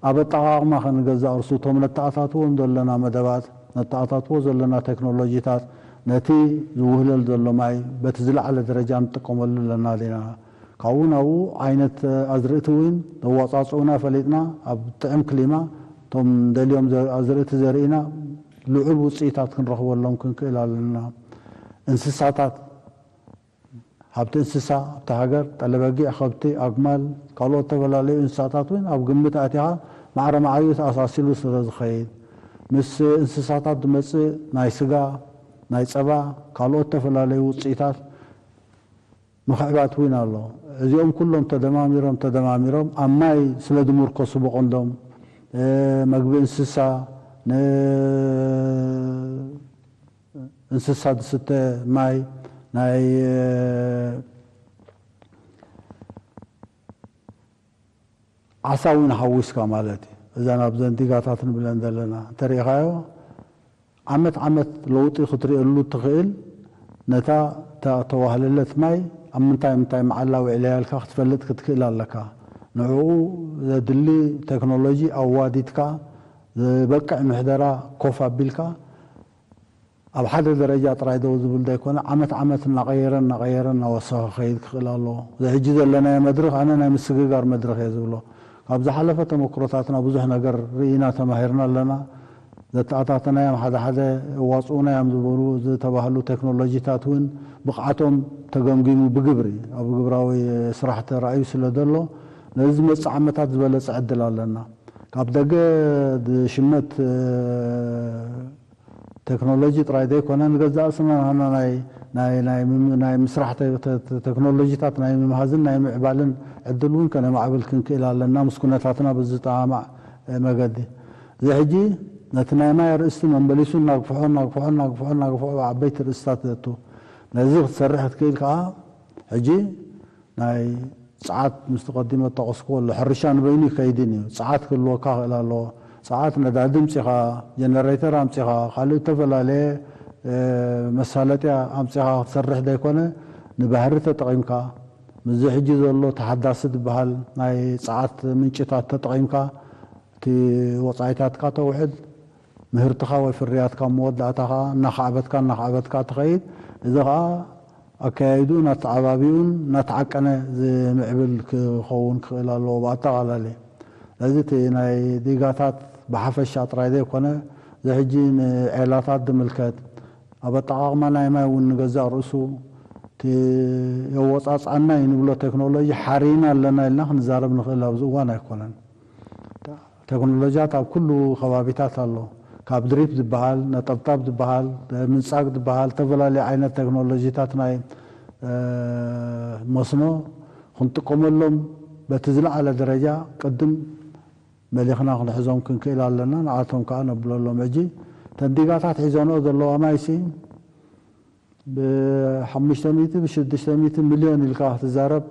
ኣብ ኣጠቓቕማ ከ ንገዛእ ርእሱ እቶም ነተኣታትዎም ዘለና መደባት፣ ነተኣታትዎ ዘለና ቴክኖሎጂታት ነቲ ዝውህለል ዘሎ ማይ በቲ ዝለዓለ ደረጃ ንጥቀመሉ ኣለና ዲና? ካብኡ ናብኡ ዓይነት ኣዝርእቲ እውን ነዋጻጽኡና ፈሊጥና ኣብ ጥዕም ክሊማ እቶም ደልዮም ኣዝርእቲ ዘርኢና ልዑል ውፅኢታት ክንረኽበሎም ክንክእል ኣለና። እንስሳታት ሃብቲ እንስሳ ኣብቲ ሃገር ጠለበጊዕ፣ ከብቲ፣ ኣግማል፣ ካልኦት ዝተፈላለዩ እንስሳታት እውን ኣብ ግምት ኣእቲኻ ማዕረ መዓዩ ተኣሳሲሉ ስለ ዝኸይድ ምስ እንስሳታት ዝመፅእ ናይ ስጋ፣ ናይ ፀባ፣ ካልኦት ዝተፈላለዩ ውፅኢታት ምኽዕባት እውን ኣሎ። እዚኦም ኩሎም ተደማሚሮም ተደማሚሮም ኣብ ማይ ስለ ዝምርኮሱ ብቐንዶም መግቢ እንስሳ ን እንስሳ ዝስተ ማይ ናይ ዓሳ እውን ሓዊስካ ማለት እዩ። እዘን ኣብዘን ዲጋታት ንብለን ዘለና እንተሪኢኻዮ ዓመት ዓመት ለውጢ ክትርእየሉ ትኽእል። ነታ ተዋህለለት ማይ ኣብ ምንታይ ምንታይ መዓላ ውዒለያ ኢልካ ክትፈልጥ ክትክእል ኣለካ። ንዕኡ ዘድሊ ቴክኖሎጂ ኣዋዲድካ ዝበቅዕ ምሕደራ ኮፍ ኣቢልካ ኣብ ሓደ ደረጃ ጥራይ ደው ዝብል ዘይኮነ ዓመት ዓመት እናቐየረ እናቐየረ እናወሰኸ ክኸይድ ክኽእል ኣለዎ። እዚ ሕጂ ዘለናዮ መድረኽ ኣነ ናይ ምስግጋር መድረኽ እየ ዝብሎ። ካብ ዝሓለፈ ተመክሮታትና ብዙሕ ነገር ርኢና ተማሂርና ኣለና። ዘተኣታተናዮም ሓደ ሓደ የዋፅኡና እዮም ዝበሉ ዝተባህሉ ቴክኖሎጂታት እውን ብቕዓቶም ተገምጊሙ ብግብሪ ኣብ ግብራዊ ስራሕ ተራእዩ ስለ ዘሎ ነዚ ዝመፅእ ዓመታት ዝበለፀ ዕድል ኣለና። ካብ ደገ ዝሽመት ቴክኖሎጂ ጥራይ ዘይኮነ ንገዛእ ስና ናህና ናይ ናይ ናይ ምም- ናይ ምስራሕ ተ- ተ- ተ- ቴክኖሎጂታት ናይ ምምሃዝን ናይ ምዕባልን ዕድል እውን ከነማዕብል ክንክእል ኣለና ምስ ኩነታትና ብዝጠማማዕ መገዲ። እዚ ሕጂ ነቲ ናይ ማይ ኣርእስቲ መመሊሱ እናግፍሖ እናግፍሖ እናግፍሖ እናግፍሖ ዓበይቲ ርእስታት ዘእቱ ነዚ ክትሰርሕ ክትክእል ከዓ ሕጂ ናይ ጸዓት ምስቲ ቀዲመ ዝጠቐስክዎ ኣሎ። ሕርሻ ንበይኑ ኣይከይድን እዩ። ጸዓት ክህልወካ ክእል ኣለዎ። ጸዓት ነዳዲ ኣምጺኻ፣ ጀነሬተር ኣምጺኻ፣ ካልእ እተፈላለየ መሳለጥያ ኣምጺኻ ክትሰርሕ ዘይኮነ ንባህሪ ተጠቒምካ ምስዚ ሕጂ ዘሎ ተሓዳሲ ዝበሃል ናይ ጸዓት ምንጭታት ተጠቒምካ እቲ ወጻኢታትካ ተውሕድ ምህርትኻ ወይ ፍርያትካ መወዳእታ ኸዓ እናኻዕበትካ እናኻዕበትካ ትኸይድ። እዚ ኸዓ ኣከያይድኡ እናተዓባቢኡን እናተዓቀነ ዝምዕብል ክኸውን ክኽእል ኣለዎ ብኣጠቓላሊ። ስለዚ እቲ ናይ ዲጋታት ብሓፈሻ ጥራይ ዘይኮነ እዚ ሕጂ ንዔላታት ዝምልከት ኣብ ኣጠቓቕማ ናይ ማይ እውን ንገዛእ ርእሱ እቲ የወፃፅኣና እዩ ንብሎ ቴክኖሎጂ ሓሪና ኣለና ኢልና ክንዛረብ ንኽእል ኣብዚ እዋን ኣይኮነን። ቴክኖሎጂያት ኣብ ኩሉ ከባቢታት ኣሎ። ካብ ድሪፕ ዝበሃል፣ ነጠብጣብ ዝበሃል፣ ምንጻግ ዝበሃል ዝተፈላለዩ ዓይነት ቴክኖሎጂታት ናይ መስኖ ክንጥቀመሎም በቲ ዝለዓለ ደረጃ ቅድም መሊኽና ክንሕዞም ክንክእል ኣለና። ንዓቶም ከዓ ነብለሎም። ሕጂ ተን ዲጋታት ሒዘንኦ ዘለዋ ማይሲ ብሓሙሽተ ሚእቲ ብሽዱሽተ ሚእቲ ሚልዮን ኢልካ ክትዛረብ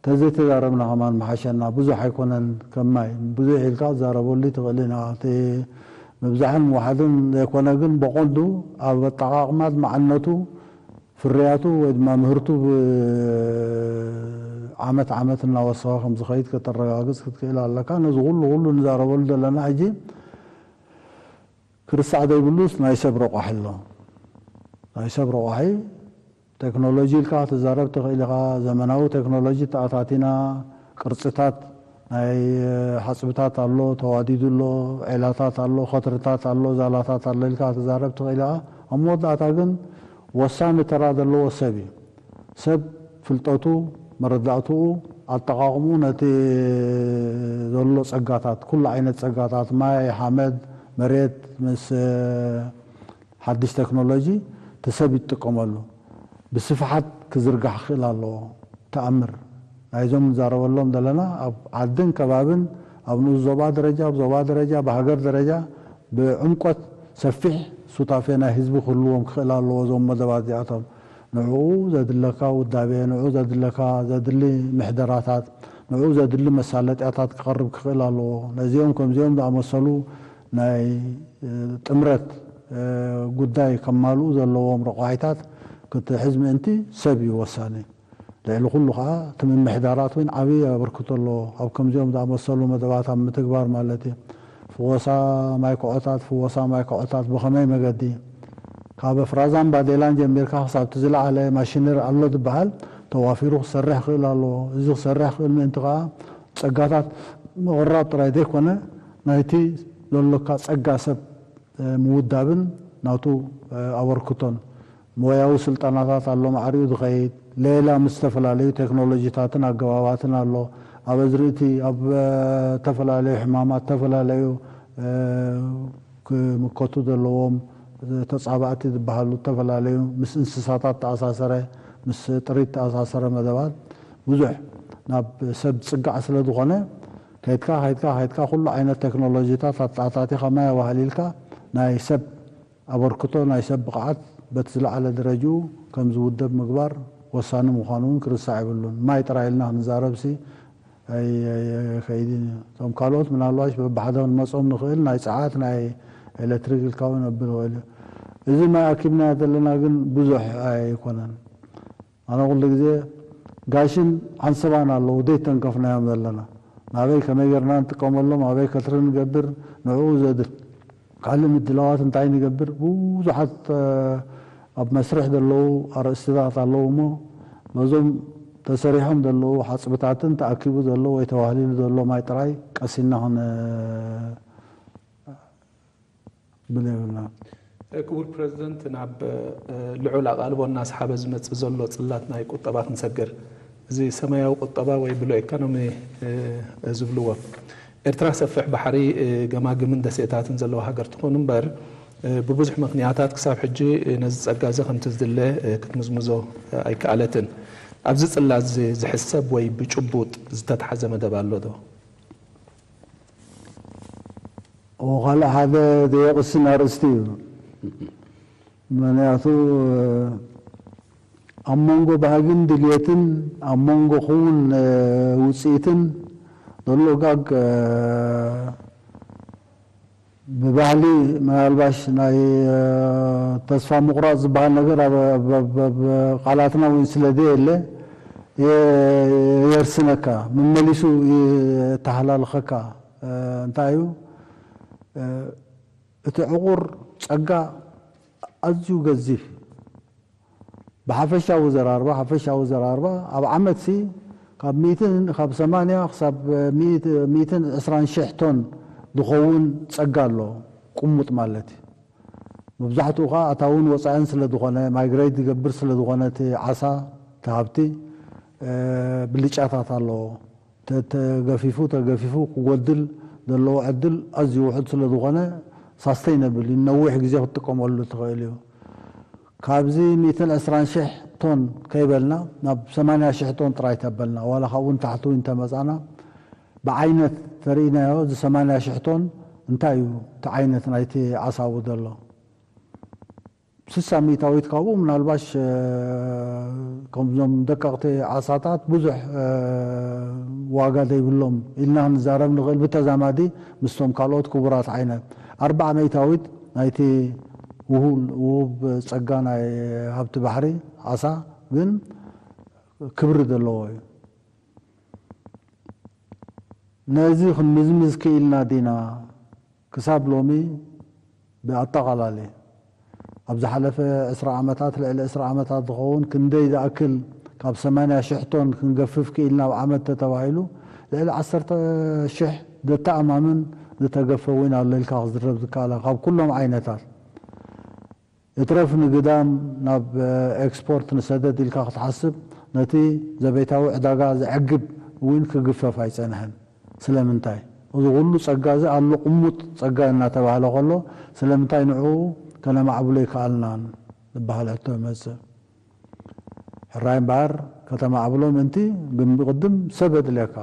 ተዘይተዛረብና ከማን ምሓሸና። ብዙሕ ኣይኮነን ከም ማይ ብዙሕ ኢልካ ክትዛረበሉ ትኽእል ኢና። እቲ ምብዛሕን ምውሓድን ዘይኮነ ግን ብቐንዱ ኣብ ኣጠቓቕማት መዓነቱ ፍርያቱ ወይ ድማ ምህርቱ ዓመት ዓመት እናወሰኸ ከም ዝኸይድ ከተረጋግፅ ክትክእል ኣለካ። ነዚ ኩሉ ኩሉ ንዛረበሉ ዘለና ሕጂ ክርሳዕ ዘይብሉስ ናይ ሰብ ረቋሒ ኣሎ። ናይ ሰብ ረቋሒ ቴክኖሎጂ ኢልካ ክትዛረብ ትኽእል ኢኻ። ዘመናዊ ቴክኖሎጂ ተኣታቲና ቅርጽታት ናይ ሓጽብታት ኣሎ፣ ተዋዲዱ ኣሎ፣ ዔላታት ኣሎ፣ ኸትርታት ኣሎ፣ ዛላታት ኣሎ ኢልካ ክትዛረብ ትኽእል ኢኻ። ኣብ መወዳእታ ግን ወሳኒ ተራ ዘለዎ ሰብ እዩ። ሰብ ፍልጠቱ፣ መረዳእትኡ፣ ኣጠቓቕምኡ ነቲ ዘሎ ጸጋታት፣ ኩሉ ዓይነት ጸጋታት፣ ማይ፣ ሓመድ፣ መሬት ምስ ሓድሽ ቴክኖሎጂ እቲ ሰብ ይጥቀመሉ። ብስፍሓት ክዝርጋሕ ክኽእል ኣለዎ። ተኣምር ናይዞም ንዛረበሎም ዘለና ኣብ ዓድን ከባብን ኣብ ንኡስ ዞባ ደረጃ፣ ኣብ ዞባ ደረጃ፣ ብሃገር ደረጃ ብዕምቆት ሰፊሕ ሱታፌ ናይ ህዝቢ ክህልዎም ክኽእል ኣለዎ። እዞም መደባት እዚኣቶም ንዕኡ ዘድለካ ውዳቤ፣ ንዕኡ ዘድለካ ዘድሊ ምሕደራታት፣ ንዕኡ ዘድሊ መሳለጥያታት ክቐርብ ክኽእል ኣለዎ። ነዚኦም ከምዚኦም ዝኣመሰሉ ናይ ጥምረት ጉዳይ ከማልኡ ዘለዎም ረቋሒታት ክትሕዝ ምእንቲ ሰብ እዩ ወሳኒ። ልዕሊ ኩሉ ከዓ እቲ ምምሕዳራት እውን ዓብዪ ኣበርክቶ ኣለዎ። ኣብ ከምዚኦም ዝኣመሰሉ መደባት ኣብ ምትግባር ማለት እዩ። ፍወሳ ማይ ኮዖታት፣ ፍወሳ ማይ ኮዖታት ብኸመይ መገዲ ካብ ኣፍራዛን ባዴላን ጀሚርካ ክሳብ እቲ ዝለዓለ ማሽነሪ ኣሎ ዝበሃል ተዋፊሩ ክሰርሕ ክእል ኣለዎ። እዚ ክሰርሕ ክእል ምእንቲ ከዓ ጸጋታት ምቕራብ ጥራይ ዘይኮነ ናይቲ ዘሎካ ጸጋ ሰብ ምውዳብን ናቱ ኣበርክቶን ሞያዊ ስልጠናታት ኣሎ ማዕሪኡ ዝኸይድ ሌላ ምስ ዝተፈላለዩ ቴክኖሎጂታትን ኣገባባትን ኣሎ። ኣብ ኣዝርእቲ ኣብ ዝተፈላለዩ ሕማማት ዝተፈላለዩ ክምከቱ ዘለዎም ተጻባእቲ ዝበሃሉ ዝተፈላለዩ ምስ እንስሳታት ተኣሳሰረ ምስ ጥሪት ተኣሳሰረ መደባት ብዙሕ ናብ ሰብ ዝጽጋዕ ስለ ዝኾነ ከይድካ ከይድካ ከይድካ ኩሉ ዓይነት ቴክኖሎጂታት ኣተኣታቲኻ ማይ ኣዋህሊልካ ናይ ሰብ ኣበርክቶ ናይ ሰብ ብቕዓት በቲ ዝለዓለ ደረጅኡ ከም ዝውደብ ምግባር ወሳኒ ምዃኑ እውን ክርስዕ የብሉን። ማይ ጥራይ ኢልና ክንዛረብሲ ኣይከይድን እዩ። እቶም ካልኦት ምናልባሽ በብሓደ ክንመጾም ንኽእል ናይ ጸዓት ናይ ኤሌክትሪክ ኢልካ እውን ነብል ይኽእል እዩ። እዚ ማይ ኣኪብናዮ ዘለና ግን ብዙሕ ኣይኮነን። ኣነ ኩሉ ግዜ ጋሽን ዓንሰባን ኣለዉ ዘይተንከፍናዮም ዘለና ናበይ ከመይ ገርና ንጥቀመሎም ኣበይ ከትሪ ንገብር ንዕኡ ዘድል ካልእ ምድላዋት እንታይ ንገብር ብዙሓት ኣብ መስርሕ ዘለዉ ኣርእስትታት ኣለዉ እሞ በዞም ተሰሪሖም ዘለዉ ሓፅብታትን ተኣኪቡ ዘሎ ወይ ተዋህሊሉ ዘሎ ማይ ጥራይ ቀሲና ክን ብል የብልና። ክቡር ፕረዚደንት፣ ናብ ልዑል ኣቓልቦ እናስሓበ ዝመጽእ ዘሎ ጽላት ናይ ቁጠባ ክንሰግር፣ እዚ ሰማያዊ ቁጠባ ወይ ብሎ ኢኮኖሚ ዝብልዎ፣ ኤርትራ ሰፍሕ ባሕሪ፣ ገማግምን ደሴታትን ዘለዋ ሃገር ትኹን እምበር፣ ብብዙሕ ምኽንያታት ክሳብ ሕጂ ነዚ ጸጋ እዚ ከምቲ ዝድለ ክትምዝምዞ ኣይከኣለትን። ኣብዚ ጽላት እዚ ዝሕሰብ ወይ ብጭቡጥ ዝተትሓዘ መደብ ኣሎ ዶ? እሞ ካልእ ሓደ ዘየቕስን ኣርእስቲ እዩ። ምኽንያቱ ኣብ መንጎ ባህግን ድልየትን ኣብ መንጎ ክውን ውፅኢትን ዘሎ ጋግ ብባህሊ ምናልባሽ ናይ ተስፋ ምቑራፅ ዝበሃል ነገር ኣብ ቃላትና እውን ስለ ዘየለ የርስነካ፣ መመሊሱ የተሃላልኸካ። እንታይ እዩ እቲ ዕቑር ጸጋ ኣዝዩ ገዚፍ። ብሓፈሻዊ ዘራርባ ሓፈሻዊ ዘራርባ ኣብ ዓመት ሲ ካብ ሚእትን ካብ ሰማንያ ክሳብ ሚእትን ዕስራን ሽሕ ቶን ዝኸውን ጸጋ ኣሎ፣ ቁሙጥ ማለት እዩ። መብዛሕትኡ ከዓ ኣታውን ወፃእን ስለ ዝኾነ ማይግሬት ዝገብር ስለ ዝኾነ እቲ ዓሳ እቲ ሃብቲ ብልጫታት ኣለዎ። ተገፊፉ ተገፊፉ ክጎድል ዘለዎ ዕድል ኣዝዩ ውሑድ ስለ ዝኾነ ሳስተይነብል እዩ፣ ነዊሕ ግዜ ክትጥቀመሉ ትኽእል እዩ። ካብዚ ሚእትን ዕስራን ሽሕ ቶን ከይበልና ናብ ሰማንያ ሽሕ ቶን ጥራይ ተበልና ዋላ ካብኡ ንታሕቲ እውን እንተመፃና ብዓይነት ተርኢናዮ እዚ ሰማንያ ሽሕ ቶን እንታይ እዩ እቲ ዓይነት ናይቲ ዓሳቡ ዘሎ? ስሳ ሚእታዊት ካብኡ ምናልባሽ ከምዞም ደቀቕቲ ዓሳታት ብዙሕ ዋጋ ዘይብሎም ኢልና ክንዛረብ ንኽእል። ብተዛማዲ ምስቶም ካልኦት ክቡራት ዓይነት ኣርባዓ ሚእታዊት ናይቲ ውሁል ውሁብ ጸጋ ናይ ሃብቲ ባሕሪ ዓሳ ግን ክብሪ ዘለዎ እዩ። ነዚ ክንምዝምዝ ክኢልና ዲና? ክሳብ ሎሚ ብኣጠቓላሊ ኣብ ዝሓለፈ ዕስራ ዓመታት፣ ልዕሊ ዕስራ ዓመታት ዝኸውን ክንደይ ዝኣክል ካብ ሰማንያ ሽሕ ቶን ክንገፍፍ ክኢልና ኣብ ዓመት ተተባሂሉ፣ ልዕሊ ዓሰርተ ሽሕ ዘተኣማምን ዝተገፈ እውን ኣሎ ኢልካ ክዝረብ ዝከኣል ካብ ኩሎም ዓይነታት። እትረፍ ንግዳም ናብ ኤክስፖርት ንሰደድ ኢልካ ክትሓስብ፣ ነቲ ዘቤታዊ ዕዳጋ ዘዕግብ እውን ክግፈፍ ኣይጸንሐን። ስለምንታይ? እዚ ኩሉ ጸጋ እዚ ኣሎ፣ ቅሙጥ ጸጋ እናተባህለ ከሎ፣ ስለምንታይ ንዕኡ ከነማዕብሎ ይከኣልናን ዝበሃል ሕቶ ይመጽእ። ሕራይ እምበኣር፣ ከተማዕብሎ ምእንቲ ግን ቅድም ሰብ የድልየካ።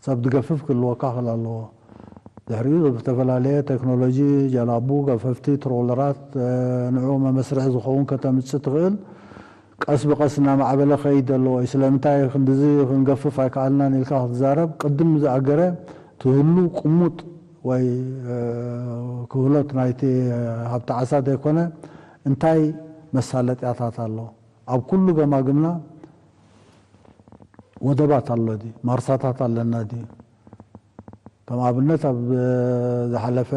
ሰብ ዝገፍፍ ክህልወካ ክእል ኣለዎ። ድሕሪኡ ዝተፈላለየ ቴክኖሎጂ፣ ጀላቡ፣ ገፈፍቲ፣ ትሮለራት፣ እ፣ ንዕኡ መመስርሒ ዝኸውን ከተምጽእ ትኽእል። ቀስ ብቐስ እናማዕበለ ከይድ ዘለዎ እዩ። ስለምንታይ ክንድዚ ክንገፍፍ ኣይከኣልናን ኢልካ ክትዛረብ፣ ቅድም ዝኣገረ ትህሉ ቅሙጥ ወይ፣ እ፣ ክህሎት ናይቲ ሃብቲ ዓሳ ዘይኮነ፣ እንታይ መሳለጥያታት ኣሎ? ኣብ ኩሉ ገማግምና ወደባት ኣሎ ድዩ? ማርሳታት ኣለና ድዩ? ከም ኣብነት ኣብ ዝሓለፈ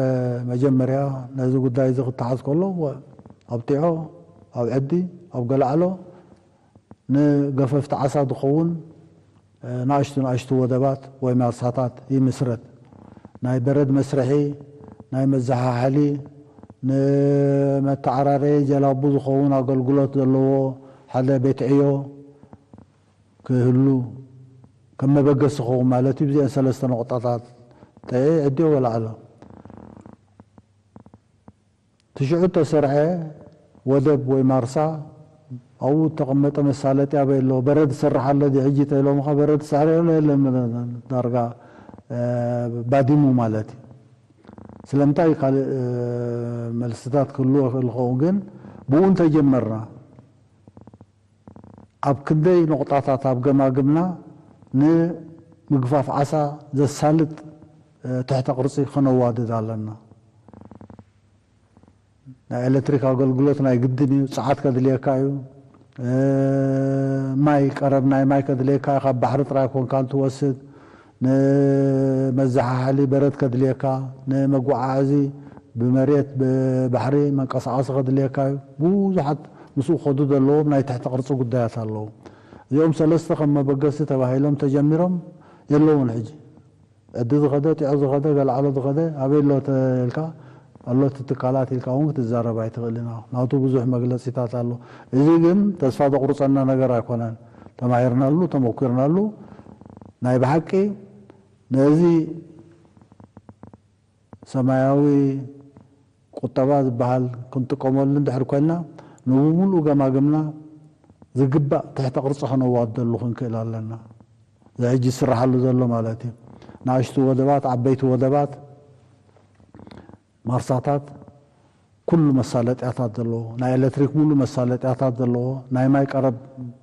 መጀመርያ ነዚ ጉዳይ እዚ ክተሓዝ ከሎ፣ ኣብ ጢዖ፣ ኣብ ዕዲ፣ ኣብ ገላዕሎ ንገፈፍቲ ዓሳ ዝኸውን፣ እ፣ ንኣሽቱ ንኣሽቱ ወደባት ወይ ማርሳታት ይምስረት። ናይ በረድ መስርሒ፣ ናይ መዘሓሓሊ፣ ንመተዓራረዪ ጀላቡ ዝኸውን ኣገልግሎት ዘለዎ ሓደ ቤት ዕዮ ክህሉ፣ ከም መበገሲ ክኸውን ማለት እዩ። ብዚአን ሰለስተ ነቑጣታት፣ ጢዖ፣ ዕዲ፣ ገላዕሎ። ትሽዑ እተሰርሐ ወደብ ወይ ማርሳ፣ ኣብኡ እተቐመጠ መሳለጢ ኣበይ ኣሎ? በረድ ዝሰርሕ ኣሎ ድዩ ሕጂ ተኢሎምኻ፣ በረድ ዝሰርሕ ኣሎ የለን፣ ዳርጋ፣ እ፣ ባዲሙ ማለት እዩ። ስለምንታይ ካልእ፣ እ፣ መልስታት ክህልዎ ይኽእል ይኸውን፣ ግን ብኡ እንተጀመርና፣ ኣብ ክንደይ ነቑጣታት ኣብ ገማግምና ንምግፋፍ ዓሳ ዘሳልጥ፣ እ፣ ትሕተ ቅርጺ ከነዋድድ ኣለና። ናይ ኤሌክትሪክ ኣገልግሎት ናይ ግድን እዩ፣ ጸዓት ከድልየካ እዩ። እ፣ ማይ፣ ቀረብ ናይ ማይ ከድልየካ እዩ፣ ካብ ባሕሪ ጥራይ ኮንካን ትወስድ። ንመዘሓሓሊ በረድ ከድልየካ፣ ንመጓዓዓዚ ብመሬት ብባሕሪ መንቀሳቐሲ ከድልየካ እዩ። ብዙሓት ምስኡ ክኸዱ ዘለዎም ናይ ትሕቲ ቅርጺ ጉዳያት ኣለዉ። እዚኦም ሰለስተ ከም መበገሲ ተባሂሎም ተጀሚሮም የለውን ሕጂ። ዕዲ ዝኸደ፣ ጢዖ ዝኸደ፣ ገላዕሎ ዝኸደ ኣበይ ኣሎ ተልካ፣ ኣሎ እቲ ትካላት ኢልካ እውን ክትዛረብ ኣይትኽእልን ኢኻ። ናቱ ብዙሕ መግለጺታት ኣሎ። እዚ ግን ተስፋ ዘቑርጸና ነገር ኣይኮነን። ተማሂርናሉ፣ ተመኲርናሉ። ናይ ብሓቂ ነዚ ሰማያዊ ቁጠባ ዝበሃል ክንጥቀመሉ እንድሕር ኮይንና፣ ንብምሉኡ ገማግምና ዝግባእ ትሕተ ቅርጺ ከነዋድደሉ ክንክእል ኣለና። እዚ ሕጂ ዝስራሓሉ ዘሎ ማለት እዩ። ንኣሽቱ ወደባት፣ ዓበይቲ ወደባት፣ ማርሳታት፣ ኩሉ መሳለጥያታት ዘለዎ፣ ናይ ኤሌክትሪክ ሙሉ መሳለጥያታት ዘለዎ፣ ናይ ማይ ቀረብ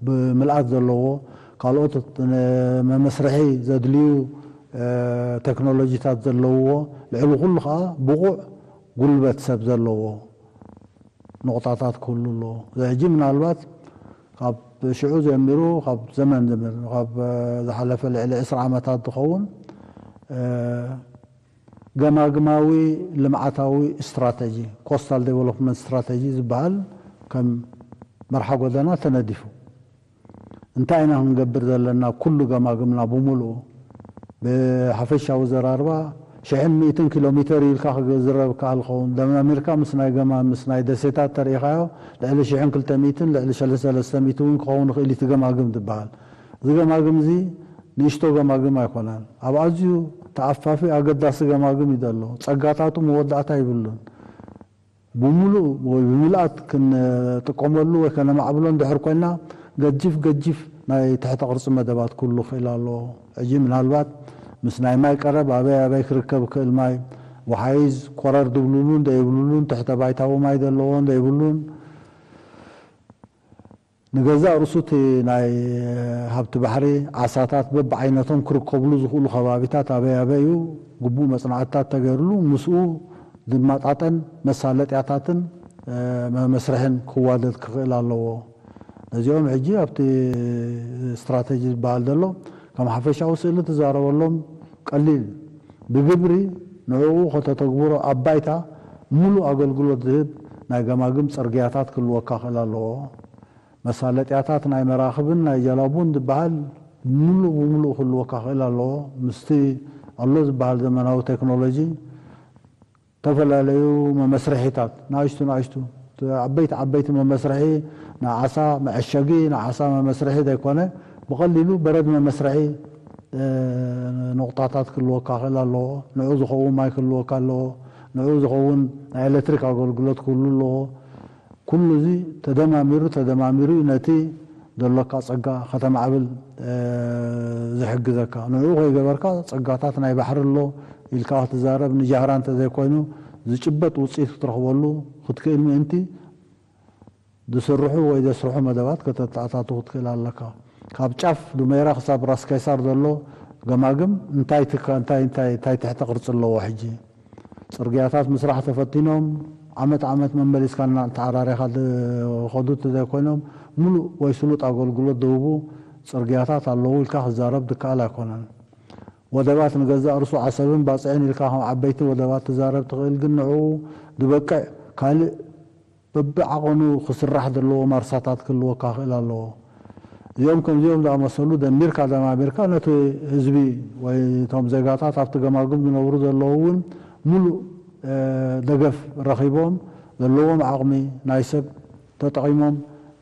ብምልኣት ዘለዎ፣ ካልኦት መመስርሒ ዘድልዩ፣ እ፣ ቴክኖሎጂታት ዘለውዎ፣ ልዕሊ ኩሉ ከዓ ብቑዕ ጉልበት ሰብ ዘለዎ ነቑጣታት ክህሉ ኣለዎ። እዚ ሕጂ ምናልባት ካብ ሽዑ ጀሚሩ፣ ካብ ዘመን ጀሚሩ፣ ካብ፣ እ፣ ዝሓለፈ ልዕሊ ዕስራ ዓመታት ዝኸውን፣ እ፣ ገማግማዊ ልምዓታዊ ስትራተጂ፣ ኮስታል ዴቨሎፕመንት ስትራተጂ ዝበሃል ከም መርሓ ጎደና ተነዲፉ። እንታይ ኢና ክንገብር ዘለና? ኩሉ ገማግምና ብምሉኡ ብሓፈሻዊ ዘራርባ ሽሕን ሚእትን ኪሎ ሜተር ኢልካ ክዝረብ ከኣል ኸውን። ደም ኣሜሪካ ምስ ናይ ገማ-፣ ምስ ናይ ደሴታት ተሪኢኻዮ፣ ልዕሊ ሽሕን ክልተ ሚእትን፣ ልዕሊ ሰለስተ ሚእቲ እውን ክኸውን ይኽእል እዩ እቲ ገማግም ዝበሃል። እዚ ገማግም እዚ ንእሽቶ ገማግም ኣይኮነን። ኣብ ኣዝዩ ተኣፋፊ ኣገዳሲ ገማግም እዩ ዘሎ። ጸጋታቱ መወዳእታ ይብሉን። ብምሉእ ወይ ብምልኣት ክንጥቀመሉ ወይ ከነማዕብሎ እንድሕር ኮይና፣ ገጂፍ ገጂፍ ናይ ትሕተ ቅርጺ መደባት ክህሉ ክእል ኣለዎ። ሕጂ ምናልባት ምስ ናይ ማይ ቀረብ ኣበይ ኣበይ ክርከብ ክእል ማይ፣ ወሓይዝ ኮረር ዝብሉሉን ዘይብሉሉን፣ ትሕተ ባይታዊ ማይ ዘለዎን ዘይብሉን፣ ንገዛእ ርእሱ እቲ ናይ ሃብቲ ባሕሪ ዓሳታት በብዓይነቶም ክርከብሉ ዝኽእሉ ከባቢታት ኣበይ ኣበይ እዩ፣ ግቡእ መጽናዕትታት ተገይሩሉ፣ ምስኡ ዝመጣጠን መሳለጥያታትን፣ እ፣ መመስርሕን ክዋደድ ክኽእል ኣለዎ። ነዚኦም ሕጂ ኣብቲ ስትራተጂ ዝበሃል ዘሎ ከም ሓፈሻዊ ስእሊ ትዛረበሎም ቀሊል እዩ። ብግብሪ ንዕኡ ከተተግብሮ ኣብ ባይታ ሙሉእ ኣገልግሎት ዝህብ ናይ ገማግም ጽርግያታት ክህልወካ ክእል ኣለዎ። መሳለጥያታት ናይ መራኽብን ናይ ጀላቡን ዝበሃል ምሉእ ብምሉእ ክህልወካ ክእል ኣለዎ። ምስቲ ኣሎ ዝበሃል ዘመናዊ ቴክኖሎጂ ዝተፈላለዩ መመስርሒታት፣ ንኣሽቱ ንኣሽቱ፣ ዓበይቲ ዓበይቲ መመስርሒ፣ ንዓሳ መዐሸጊ፣ ንዓሳ መመስርሒ ዘይኮነ፣ ብቐሊሉ በረድ መመስርሒ፣ እ፣ ነቑጣታት ክህልወካ ክእል ኣለዎ። ንዑ ዝኸውን ማይ ክህልወካ ኣለዎ። ንዑ ዝኸውን ናይ ኤሌክትሪክ ኣገልግሎት ክህሉ ኣለዎ። ኩሉ እዚ ተደማሚሩ፣ ተደማሚሩ እዩ ነቲ ዘሎካ ጸጋ ከተማዕብል፣ እ፣ ዝሕግዘካ። ንዑ ከይገበርካ ጸጋታት ናይ ባሕሪ ኣሎ ኢልካ ክትዛረብ፣ ንጃህራ እንተዘይኮይኑ ዝጭበጥ ውጽኢት ክትረኽበሉ ክትክእል ምእንቲ፣ ዝስርሑ ወይ ዘስርሑ መደባት ከተተኣታቱ ክትክእል ኣለካ። ካብ ጫፍ ዱሜራ ክሳብ ራስ ካይሳር ዘሎ ገማግም እንታይ ትካ-፣ እንታይ፣ እንታይ፣ እንታይ ትሕተ ቅርጺ ኣለዎ? ሕጂ ጽርግያታት ምስራሕ ተፈቲኖም፣ ዓመት ዓመት መመሊስካ እናተዓራረኻ ዝኸዱ እንተዘይኮይኖም፣ ሙሉእ ወይ ስሉጥ ኣገልግሎት ዝህቡ ጽርግያታት ኣለዉ ኢልካ ክዛረብ ዝከኣል ኣይኮነን። ወደባት ንገዛእ ርእሱ ዓሰብን ባጽዕን ኢልካ ከም ዓበይቲ ወደባት ትዛረብ ትኽእል፣ ግን ንዕኡ ዝበቅዕ ካልእ በብዓቐኑ ክስራሕ ዘለዎ ማርሳታት ክህልወካ ክእል ኣለዎ። እዚኦም ከምዚኦም ዝኣመሰሉ ደሚርካ ደማሚርካ ነቲ ህዝቢ ወይ እቶም ዜጋታት ኣብቲ ገማግም ዝነብሩ ዘለዉ እውን ሙሉእ፣ እ፣ ደገፍ ረኺቦም ዘለዎም ዓቕሚ ናይ ሰብ ተጠቒሞም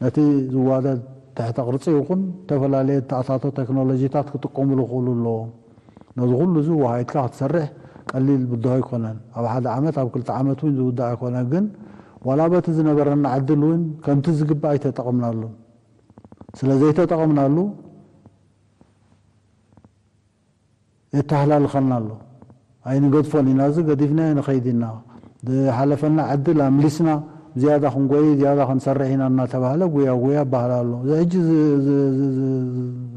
ነቲ ዝዋደድ ትሕተ ቅርጺ ይኹን ዝተፈላለየ ተኣታቶ ቴክኖሎጂታት ክጥቀሙሉ ክኽእሉ ኣለዎም። ነዚ ኩሉ እዚ ወሃይትካ ክትሰርሕ ቀሊል ብድሆ ኣይኮነን። ኣብ ሓደ ዓመት፣ ኣብ ክልተ ዓመት እውን ዝውዳእ ኣይኮነን። ግን ዋላ በቲ ዝነበረና ዕድል እውን ከምቲ ዝግባእ ኣይተጠቐምናሉን። ስለ ዘይተጠቐምናሉ የተሃላልኸና ኣሎ። ኣይንገድፎን ኢና፣ እዚ ገዲፍናዮ ንኸይድ ኢና። ዝሓለፈና ዕድል ኣምሊስና፣ ዝያዳ ክንጎይ፣ ዝያዳ ክንሰርሕ ኢና እናተባህለ ጉያ ጉያ ይበሃል ኣሎ። እዚ ሕጂ ዝ-፣ ዝ-፣ ዝ-፣ ዝ-፣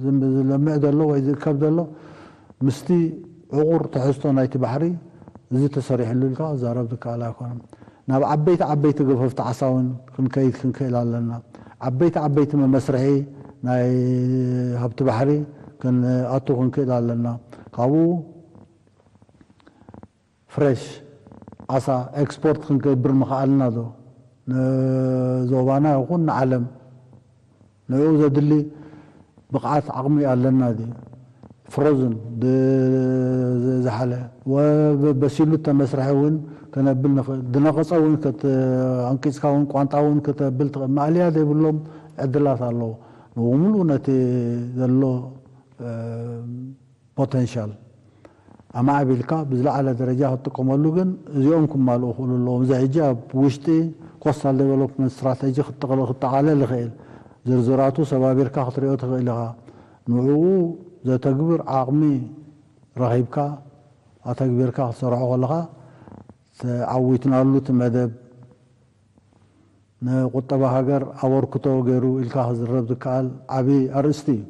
ዝ-፣ ዝለምዕ ዘሎ ወይ ዝእከብ ዘሎ ምስቲ ዕቑር ትሕዝቶ ናይቲ ባሕሪ እዚ ተሰሪሕሉ ኢልካ ክዛረብ ዝከኣል ኣይኮነን። ናብ ዓበይቲ ዓበይቲ ገፈፍቲ ዓሳ እውን ክንከይድ ክንክእል ኣለና። ዓበይቲ ዓበይቲ መመስርሒ ናይ ሃብቲ ባሕሪ ክንኣቱ ክንክእል ኣለና። ካብኡ ፍሬሽ ዓሳ ኤክስፖርት ክንገብር ምኽኣልና ዶ ንዞባና ይኹን ንዓለም ንዕኡ ዘድሊ ብቕዓት ዓቕሚ ኣለና ድዩ? ፍሮዝን ብ-፣ ዝሓለ ወ-፣ በሲሉ እተመስርሐ እውን ከነብል ንኽእል። ዝነቐጸ እውን ከት-፣ ኣንቂጽካ እውን ቋንጣ እውን ከተብል ትኽእል። ማእለያ ዘይብሎም ዕድላት ኣለዉ። ንምሉእ ነቲ ዘሎ፣ እ፣ ፖተንሻል ኣማዕቢልካ ብዝለዓለ ደረጃ ክትጥቀመሉ ግን እዚኦም ክማልኡ ክኽእሉ ኣለዎም። እዚ ሕጂ ኣብ ውሽጢ ኮስታል ዴቨሎፕመንት ስትራተጂ ክትጠቕለ-፣ ክጠቓለል ይኽእል። ዝርዝራቱ ሰባቢርካ ክትሪኦ ትኽእል ኢኻ። ንዕኡ ዘተግብር ዓቕሚ ረኺብካ ኣተግቢርካ ክትሰርሖ ከለኻ ተዓዊትናሉ እቲ መደብ ንቁጠባ ሃገር ኣበርክቶ ገይሩ ኢልካ ክዝረብ ዝከኣል ዓቢ ኣርእስቲ እዩ።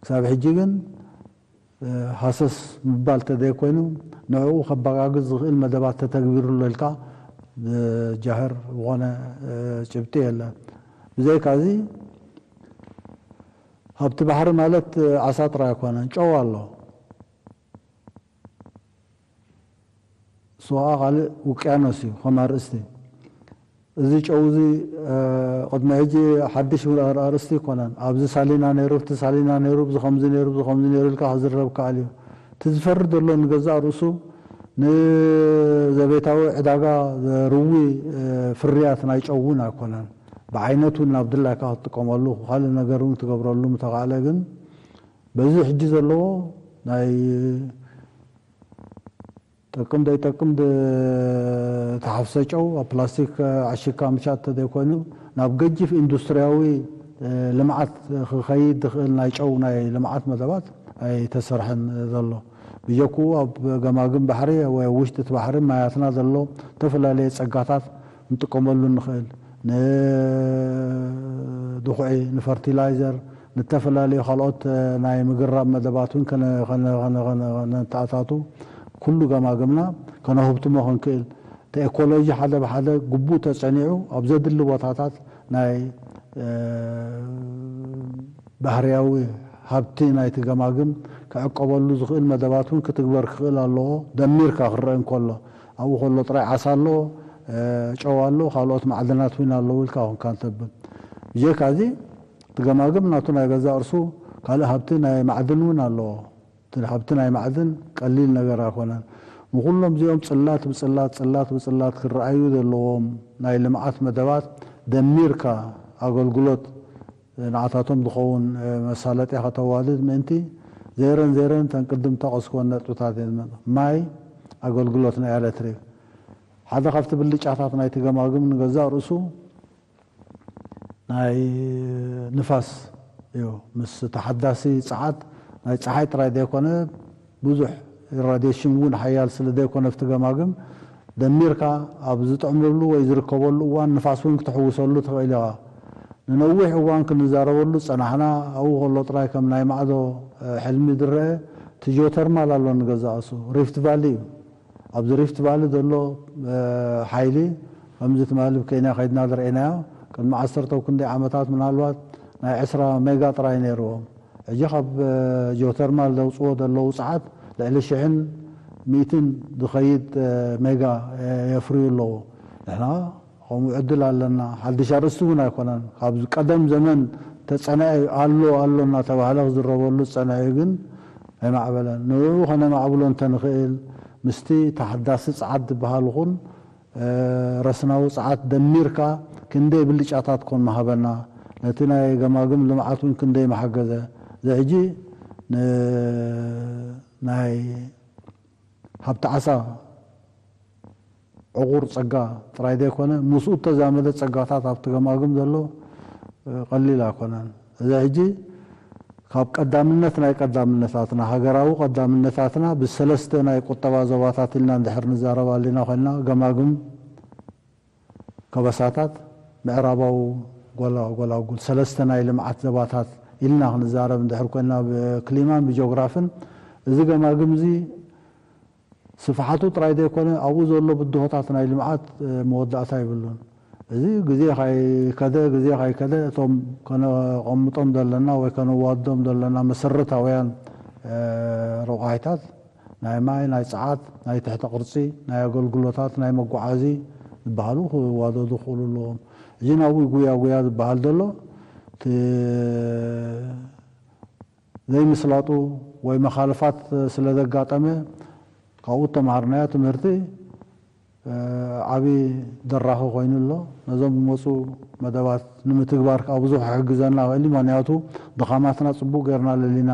ክሳብ ሕጂ ግን፣ እ፣ ሃሰስ ምባል ተዘይኮይኑ ንዕኡ ከባጋግዝ ዝኽእል መደባት ተተግቢሩ ኣሎ ኢልካ ዝጃህር ዝኾነ፣ እ፣ ጭብጢ የለን። ብዘይካዚ ሃብቲ ባሕሪ ማለት፣ እ፣ ዓሳ ጥራይ ኣይኮነን፣ ጨው ኣሎ። እሱ ኸዓ ካልእ ውቅያኖስ እዩ ከም ኣርእስቲ። እዚ ጨው እዚ፣ እ፣ ቅድሚ ሕጂ ሓድሽ ኣርእስቲ ኣይኮነን። ኣብዚ ሳሊና ነይሩ፣ ኣብቲ ሳሊና ነይሩ፣ ብዚ ከምዚ ነይሩ፣ ብዚ ከምዚ ነይሩ ኢልካ ክዝረብ ከኣል እዩ። እቲ ዝፈሪ ዘሎ ንገዛእ ርእሱ ንዘቤታዊ ዕዳጋ ዘርዊ፣ እ፣ ፍርያት ናይ ጨው እውን ኣይኮነን። ብዓይነቱ ናብ ድላይካ ክትጥቀመሉ፣ ካልእ ነገር እውን ክትገብረሉ ምተኻእለ፣ ግን በዚ ሕጂ ዘለዎ ናይ ጠቅም ዘይጠቅም ድ-፣ ተሓፍሰ ጨው ኣብ ፕላስቲክ ዓሽግካ ምሻጥ ተዘይኮይኑ ናብ ገጂፍ ኢንዱስትሪያዊ፣ እ፣ ልምዓት ክኸይድ ዝኽእል ናይ ጨው ናይ ልምዓት መደባት ኣይተሰርሐን ዘሎ። ብጀክኡ ኣብ ገማግም ባሕሪ ወይ ኣብ ውሽጢ እቲ ባሕሪ ማያትና ዘሎ ዝተፈላለየ ጸጋታት ክንጥቀመሉ ንኽእል። ንድኹዒ፣ ንፈርቲላይዘር፣ ንተፈላለዩ ካልኦት፣ እ፣ ናይ ምግራብ መደባት እውን ከነ-፣ ከነ-፣ ከነ-፣ ከነ-፣ ከነተኣታቱ ኩሉ ገማግምና ከነህብትሞ ክንክእል። እቲ ኤኮሎጂ ሓደ ብሓደ ግቡእ ተጸኒዑ ኣብ ዘድሊ ቦታታት ናይ፣ እ፣ ባህርያዊ ሃብቲ ናይቲ ገማግም ክዕቀበሉ ዝኽእል መደባት እውን ክትግበር ክኽእል ኣለዎ። ደሚርካ ክረአ እንከሎ፣ ኣብኡ ከሎ ጥራይ ዓሳ ኣለዎ፣ ጨው ኣሎ፣ ካልኦት ማዕድናት እውን ኣለዉ ኢልካ ኮንካ እንተብል። ብጀካ እዚ እቲ ገማግም ናቱ ናይ ገዛእ ርእሱ ካልእ ሃብቲ ናይ ማዕድን እውን ኣለዎ። እቲ ሃብቲ ናይ ማዕድን ቀሊል ነገር ኣይኮነን። ንኹሎም እዚኦም ጽላት ብጽላት፣ ጽላት ብጽላት ክረኣዩ ዘለዎም ናይ ልምዓት መደባት ደሚርካ ኣገልግሎት ንዓታቶም ዝኸውን መሳለጥያ ከተዋድድ ምእንቲ ዘይረን ዘይረን እተን ቅድም ጠቐስኩወን ነጥብታት እየን። ማይ፣ ኣገልግሎት ናይ ኤሌክትሪክ ሓደ ካብቲ ብልጫታት ናይቲ ገማግም ንገዛእ ርእሱ ናይ ንፋስ እዩ። ምስ ተሓዳሲ ጸዓት ናይ ጸሓይ ጥራይ ዘይኮነ ብዙሕ ራዲሽን እውን ሓያል ስለ ዘይኮነ ኣብቲ ገማግም ደሚርካ ኣብ ዝጥዕመሉ ወይ ዝርከበሉ እዋን ንፋስ እውን ክትሕውሰሉ ትኽእል ኢኻ። ንነዊሕ እዋን ክንዛረበሉ ዝጸናሕና ኣብኡ ከሎ ጥራይ ከም ናይ ማዕዶ ሕልሚ ዝረአ እቲ ጂኦተርማል ኣሎ ንገዛእ ርእሱ ሪፍት ቫሊ እዩ። ኣብዚ ሪፍት ቫሊ ዘሎ ሓይሊ ከምዚ ትማሊ ኣብ ኬንያ ከይድና ዝረኣናዮ ቅድሚ ዓሰርተ ክንደይ ዓመታት ምናልባት ናይ ዕስራ ሜጋ ጥራይ ነይርዎም። ሕጂ ካብ ጂኦተርማል ዘውፅዎ ዘለዉ ጸዓት ልዕሊ ሽሕን ሚእትን ዝኸይድ ሜጋ የፍርዩ ኣለዉ። ንሕና ከምኡ ዕድል ኣለና። ሓድሽ ኣርእስቲ እውን ኣይኮነን። ካብ ቀደም ዘመን ተጸንዐ ኣሎ ኣሎ እናተባህለ ክዝረበሉ ዝጸንዐ እዩ፣ ግን ኣይማዕበለን። ንዕኡ ከነማዕብሎ እንተንኽእል ምስቲ ተሓዳሲ ጸዓት ዝበሃል ይኹን ረስናዊ ጸዓት ደሚርካ ክንደይ ብልጫታት ኮን ምሃበና፣ ነቲ ናይ ገማግም ልምዓት እውን ክንደይ ምሓገዘ። እዚ ሕጂ ናይ ሃብቲ ዓሳ ዕቑር ጸጋ ጥራይ ዘይኮነ ምስኡ እተዛመደ ጸጋታት ኣብቲ ገማግም ዘሎ ቀሊል ኣይኮነን። እዚ ሕጂ ካብ ቀዳምነት ናይ ቀዳምነታትና ሃገራዊ ቀዳምነታትና ብሰለስተ ናይ ቁጠባ ዞባታት ኢልና እንድሕር ንዛረብ ኣሊና ኮይና ገማግም ከበሳታት ምዕራባዊ ጎላጉል ሰለስተ ናይ ልምዓት ዘባታት ኢልና ክንዛረብ እንድሕር ኮይና ብክሊማን ብጂኦግራፍን እዚ ገማግም እዚ ስፍሓቱ ጥራይ ዘይኮነ ኣብኡ ዘሎ ብድሆታት ናይ ልምዓት መወዳእታ ይብሉን። እዚ ግዜ ካይከደ ግዜ ካይከደ እቶም ከነቐምጦም ዘለና ወይ ከነዋድዶም ዘለና መሰረታውያን ረቋሒታት ናይ ማይ፣ ናይ ጸዓት፣ ናይ ትሕተ ቅርጺ፣ ናይ ኣገልግሎታት፣ ናይ መጓዓዚ ዝበሃሉ ክዋደዱ ክኽእሉ ኣለዎም። ሕጂ ናብኡ ጉያ ጉያ ዝበሃል ዘሎ እቲ ዘይምስላጡ ወይ መኻልፋት ስለ ዘጋጠመ ካብኡ እተምሃርናዮ ትምህርቲ ዓቢ ደራኺ ኮይኑ ኣሎ። ነዞም ዝመጹ መደባት ንምትግባር ከዓ ብዙሕ ክሕግዘና ይኽእል እዩ። ምኽንያቱ ድኻማትና ጽቡቕ ጌርና ለሊና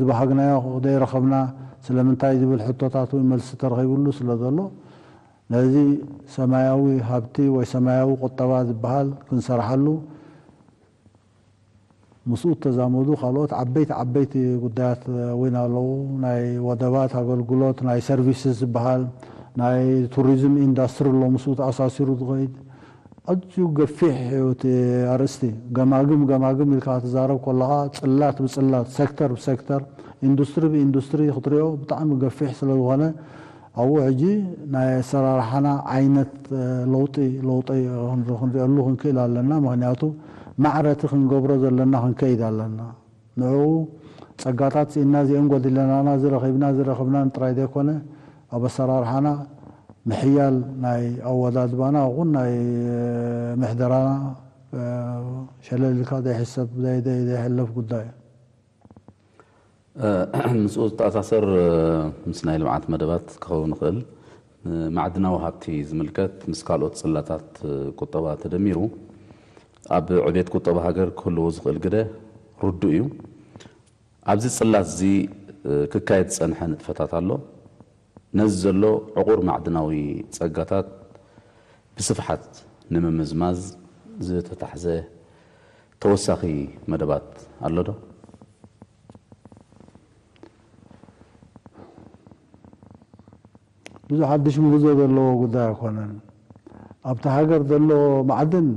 ዝበሃግናዮ ዘይረኸብና ስለምንታይ ዝብል ሕቶታት እውን መልሲ ተረኺብሉ ስለ ዘሎ ነዚ ሰማያዊ ሃብቲ ወይ ሰማያዊ ቁጠባ ዝበሃል ክንሰርሓሉ ምስኡ እተዛመዱ ካልኦት ዓበይቲ ዓበይቲ ጉዳያት እውን ኣለዉ። ናይ ወደባት ኣገልግሎት፣ ናይ ሰርቪስስ ዝበሃል፣ ናይ ቱሪዝም ኢንዳስትሪ ኣሎ ምስኡ ተኣሳሲሩ ዝኸይድ ኣዝዩ ገፊሕ እዩ እቲ ኣርእስቲ። ገማግም ገማግም ኢልካ ክትዛረብ ከለኻ ጽላት ብጽላት፣ ሴክተር ብሴክተር፣ ኢንዱስትሪ ብኢንዱስትሪ ክትሪኦ ብጣዕሚ ገፊሕ ስለ ዝኾነ ኣብኡ ሕጂ ናይ ኣሰራርሓና ዓይነት ለውጢ ለውጢ ክንሪአሉ ክንክእል ኣለና። ምክንያቱ ማዕረ እቲ ክንገብሮ ዘለና ክንከይድ ኣለና። ንዕኡ ጸጋታት ስኢንና እዚኦም ጎዲለናና እዚ ረኺብና እዚ ረኽብናን ጥራይ ዘይኮነ ኣብ ኣሰራርሓና ምሕያል ናይ ኣወዳድባና ይኹን ናይ ምሕደራና ሸለል ኢልካ ዘይሕሰብ ዘይሕለፍ ጉዳይ እዩ። ምስኡ ዝተኣሳሰር ምስ ናይ ልምዓት መደባት ክኸውን ይኽእል። ንማዕድናዊ ሃብቲ ዝምልከት ምስ ካልኦት ጽላታት ቁጠባ ተደሚሩ ኣብ ዕቤት ቁጠባ ሃገር ክህልዎ ዝኽእል ግደ ርዱእ እዩ። ኣብዚ ጽላት እዚ ክካየድ ዝጸንሐ ንጥፈታት ኣሎ። ነዚ ዘሎ ዕቑር ማዕድናዊ ጸጋታት ብስፍሓት ንምምዝማዝ ዝተታሕዘ ተወሳኺ መደባት ኣሎ ዶ? ብዙ ሓድሽ ምህዞ ዘለዎ ጉዳይ ኣይኮነን። ኣብቲ ሃገር ዘሎ ማዕድን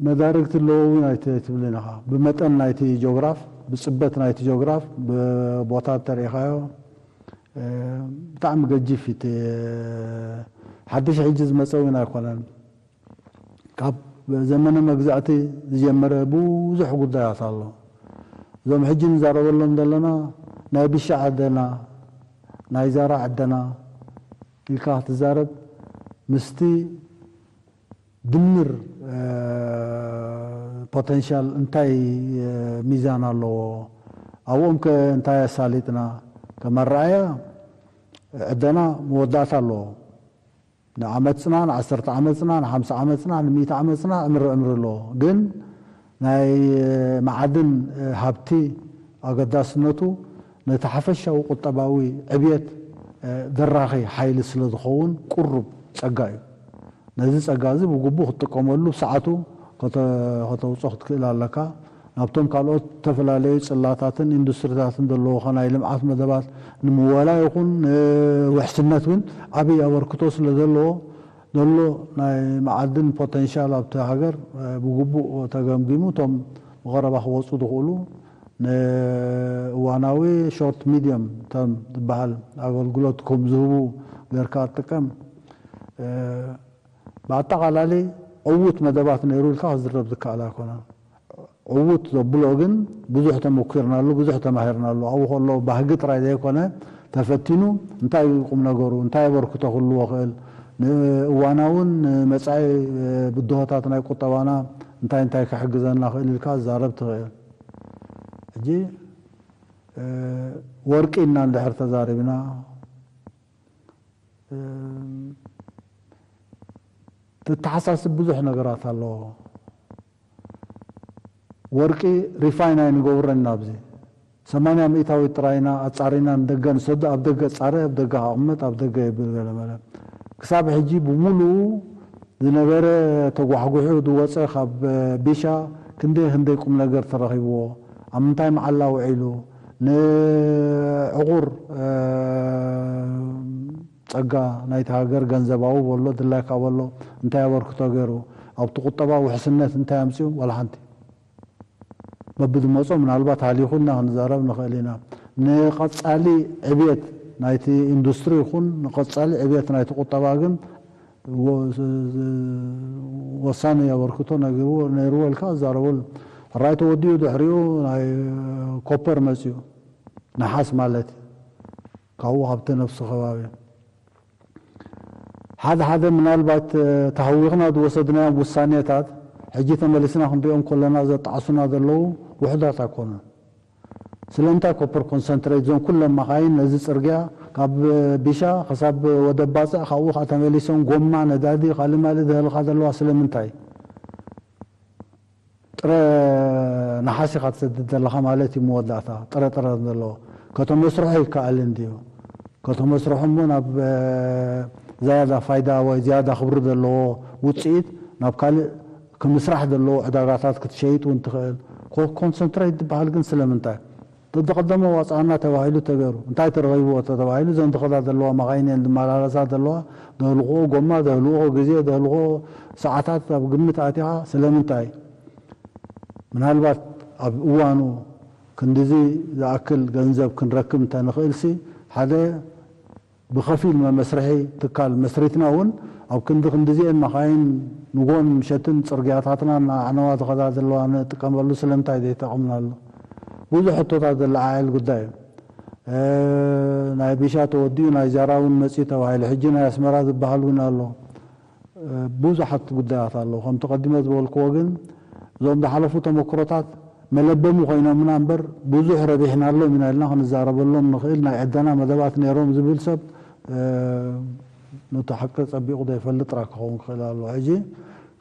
መዳርግቲ ኣለዎ እውን ኣይትብልን ኢኻ። ብመጠን ናይቲ ጂኦግራፍ፣ ብፅበት ናይቲ ጂኦግራፍ፣ ብቦታ ተሪኢኻዮ ብጣዕሚ ገጂፍ እቲ ሓድሽ ሕጂ ዝመፀ እውን ኣይኮነን። ካብ ዘመነ መግዛእቲ ዝጀመረ ብዙሕ ጉዳያት ኣሎ። እዞም ሕጂ ንዛረበሎም ዘለና ናይ ብሻ ዓደና ናይ ዛራ ዓደና ኢልካ ክትዛረብ ምስቲ ድምር ፖተንሻል እንታይ ሚዛን ኣለዎ? ኣብኦም ከ እንታይ ኣሳሊጥና? ከም ኣረኣያ ዕደና መወዳእታ ኣለዎ። ንዓመት ጽና፣ ንዓሰርተ ዓመት ጽና፣ ንሓምሳ ዓመት ጽና፣ ንሚእቲ ዓመት ጽና፣ እምሪ እምሪ ኣለዎ። ግን ናይ መዓድን ሃብቲ ኣገዳስነቱ ነቲ ሓፈሻዊ ቁጠባዊ ዕብየት ደራኺ ሓይሊ ስለ ዝኸውን ቁሩብ ጸጋ እዩ። ነዚ ጸጋ እዚ ብግቡእ ክትጥቀመሉ ብሰዓቱ ከተውጾ ክትክእል ኣለካ። ናብቶም ካልኦት ዝተፈላለዩ ጽላታትን ኢንዱስትሪታትን ዘለዉኻ ናይ ልምዓት መደባት ንምወላ ይኹን ንውሕስነት እውን ዓብዪ ኣበርክቶ ስለ ዘለዎ ዘሎ ናይ መዓድን ፖተንሻል ኣብቲ ሃገር ብግቡእ ተገምጊሙ እቶም ብቐረባ ክወፁ ዝኽእሉ ንእዋናዊ ሾርት ሚድየም ተርም ዝበሃል ኣገልግሎት ከም ዝህቡ ገርካ ኣጥቀም። ብኣጠቓላሊ ዕዉት መደባት ነይሩ ኢልካ ክዝረብ ዝከኣል ኣይኮነን። ዕዉት ዘብሎ ግን ብዙሕ ተመኪርናሉ፣ ብዙሕ ተማሂርናሉ። ኣብኡ ከሎ ባህጊ ጥራይ ዘይኮነ ተፈቲኑ እንታይ እዩ ቁም ነገሩ፣ እንታይ ኣበርክቶ ክህልዎ ክእል፣ ንእዋናውን ንመጻኢ ብድሆታት ናይ ቁጠባና እንታይ እንታይ ክሕግዘና ክእል ኢልካ ዝዛረብ ትኽእል። ሕጂ ወርቂ እና እንድሕር ተዛሪብና ትተሓሳስብ ብዙሕ ነገራት ኣለዎ። ወርቂ ሪፋይን ኣይንገብሮን ኢና ኣብዚ ሰማንያ ሚእታዊት ጥራይና ኣጻሪና ንደገ ንሰዶ ኣብ ደገ ጻረ ኣብ ደገ ኣቕመጥ ኣብ ደገ ይብል ገለ መለ ክሳብ ሕጂ ብምሉኡ ዝነበረ ተጓሕጉሑ ዝወፀ ካብ ቢሻ ክንደይ ክንደይ ቁም ነገር ተረኺብዎ ኣብ ምንታይ መዓላ ውዒሉ ንዕቑር ጸጋ ናይቲ ሃገር ገንዘባዊ በሎ ድላይካ በሎ እንታይ ኣበርክቶ ገይሩ ኣብቲ ቁጠባ ውሕስነት እንታይ ኣምፅኡ ዋላ ሓንቲ በብዝመፆ ምናልባት ሃሊኹልና ክንዛረብ ንኽእል ኢና ንቐፃሊ ዕብየት ናይቲ ኢንዱስትሪ ይኹን ንቐፃሊ ዕብየት ናይቲ ቁጠባ ግን ወሳኒ ኣበርክቶ ነይርዎ ኢልካ ዝዛረበሉ ሕራይ ተወዲኡ ድሕሪኡ ናይ ኮፐር መፅኡ ነሓስ ማለት ካብኡ ካብቲ ነፍሲ ከባቢ ሓደ ሓደ ምናልባት ተሃዊኽና ዝወሰድናዮም ውሳኔታት ሕጂ ተመሊስና ክንሪኦም ከለና ዘጣዕሱና ዘለዉ ውሕዳት ኣይኮኑን። ስለምንታይ ኮፐር ኮንሰንትሬት እዞም ኩሎም መኻይን ነዚ ጽርግያ ካብ ቢሻ ክሳብ ወደብ ባጽዕ ካብኡ ከዓ ተመሊሶም ጎማ ነዳዲ ካልእ ማልእ ዝህልኻ ዘለዋ ስለምንታይ? ጥረ ነሓስ ኢኻ ትሰድድ ዘለኻ ማለት እዩ መወዳእታ ጥረ ጥረ ዘለዎ ከተመስርሖ ይከኣል እንድዩ ከተመስርሖ እሞ ናብ ዝያዳ ፋይዳ ወይ ዝያዳ ክብሪ ዘለዎ ውፅኢት ናብ ካልእ ክምስራሕ ዘለዎ ዕዳጋታት ክትሸይጥ እውን ትኽእል ኮንሰንትሬት ዝበሃል ግን ስለምንታይ ተተቐደመ ዋፅኣና ተባሂሉ ተገይሩ እንታይ ተረኺብዎ ተተባሂሉ ዘን ዝኸዳ ዘለዋ መኻይን እየን ዝመላለሳ ዘለዋ ዘህልኽኦ ጎማ ዘህልኽኦ ግዜ ዘህልኽኦ ሰዓታት ኣብ ግምት ኣቲኻ ስለምንታይ ምናልባት ኣብ እዋኑ ክንድዚ ዝኣክል ገንዘብ ክንረክብ እንተንኽእልሲ ሓደ ብኸፊል መመስርሒ ትካል መስሪትና እውን ኣብ ክንዲ ክንድዚኤን መኻይን ንጎን ምሸትን ፅርግያታትና እናኣዕነዋ ዝኸዳ ዘለዋ ንጥቀመሉ ስለምንታይ ዘይጠቐምናሉ ብዙሕ ሕቶታት ዘለዓዕል ጉዳይ እዩ ናይ ቢሻ ተወዲኡ ናይ ዛራ እውን መፅኡ ተባሂሉ ሕጂ ናይ ኣስመራ ዝበሃል እውን ኣሎ ብዙሓት ጉዳያት ኣለዉ ከምቲ ቀዲመ ዝበልክዎ ግን እዞም ዝሓለፉ ተመክሮታት መለበሚ ኮይኖምና እምበር ብዙሕ ረቢሕናሎም ኢና ኢልና ክንዛረበሎም ንኽእል ናይ ዕደና መደባት ነይሮም ዝብል ሰብ ነቲ ሓቂ ጸቢቑ ዘይፈልጥ ጥራይ ክኸውን ክኽእል ኣለዎ። ሕጂ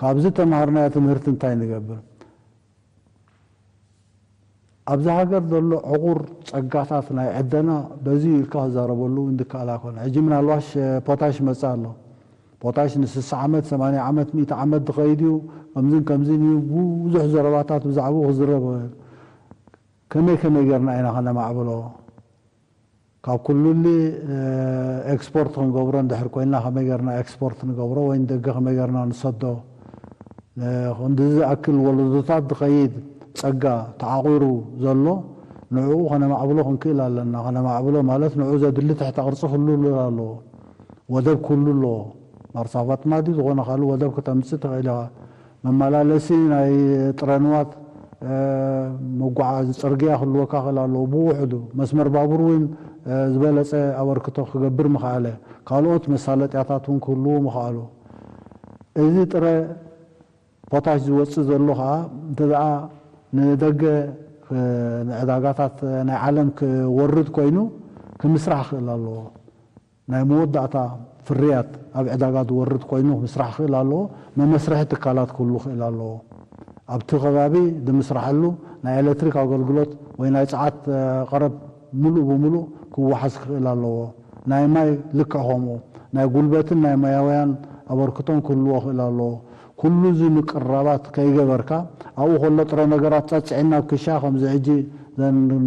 ካብዚ ተምሃርናዮ ትምህርቲ እንታይ ንገብር? ኣብዚ ሃገር ዘሎ ዕቑር ጸጋታት ናይ ዕደና በዚ ኢልካ ክዛረበሉ እውን ዝከኣል ኣይኮነ። ሕጂ ምናልባሽ ፖታሽ ይመጽእ ኣሎ። ፖታሽ ንስሳ ዓመት፣ ሰማንያ ዓመት፣ ሚእቲ ዓመት ዝኸይድ እዩ። ከምዝን ከምዝን እዩ። ብዙሕ ዘረባታት ብዛዕባኡ ክዝረብ ይኽእል። ከመይ ከመይ ጌርና ኢና ከነማዕብሎ? ካብ ኩሉሊ ኤክስፖርት ክንገብሮ እንድሕር ኮይንና ከመይ ጌርና ኤክስፖርት ንገብሮ ወይ ንደገ ከመይ ጌርና ንሰዶ ክንዲ ዝኣክል ወለዶታት ዝኸይድ ጸጋ ተዓቑሩ ዘሎ ንዕኡ ከነማዕብሎ ክንክእል ኣለና ከነማዕብሎ ማለት ንዕኡ ዘድሊ ትሕተ ቅርጺ ክህሉ ኣለዎ ወደብ ክህሉ ኣለዎ ማርሳ ፋጥማ ድዩ ዝኾነ ካልእ ወደብ ክተምጽእ ትኽእል ኢኻ መመላለሲ ናይ ጥረንዋት መጓዓዚ ጽርግያ ክህልወካ ክእል ኣለዎ ብውሕዱ መስመር ባቡር እውን ዝበለፀ ኣበርክቶ ክገብር ምኽኣለ። ካልኦት መሳለጥያታት እውን ክህልዉ ምኽኣሉ። እዚ ጥረ ፖታሽ ዝወፅእ ዘሎ ከዓ እንተደኣ ንደገ ንዕዳጋታት ናይ ዓለም ክወርድ ኮይኑ ክምስራሕ ክኽእል ኣለዎ። ናይ መወዳእታ ፍርያት ኣብ ዕዳጋ ዝወርድ ኮይኑ ምስራሕ ክኽእል ኣለዎ። መመስርሒ ትካላት ክህሉ ክኽእል ኣለዎ። ኣብቲ ከባቢ ዝምስራሐሉ ናይ ኤሌክትሪክ ኣገልግሎት ወይ ናይ ጸዓት ቀረብ ምሉእ ብምሉእ ክወሓስ ክኽእል ኣለዎ። ናይ ማይ ልክዕ ከምኡ ናይ ጉልበትን ናይ ማያውያን ኣበርክቶን ክህልዎ ክኽእል ኣለዎ። ኩሉ እዚ ምቅርራባት ከይገበርካ ኣብኡ ከሎ ጥረ ነገራት ጸጽዕና ኣብ ክሻ ከምዚ ሕጂ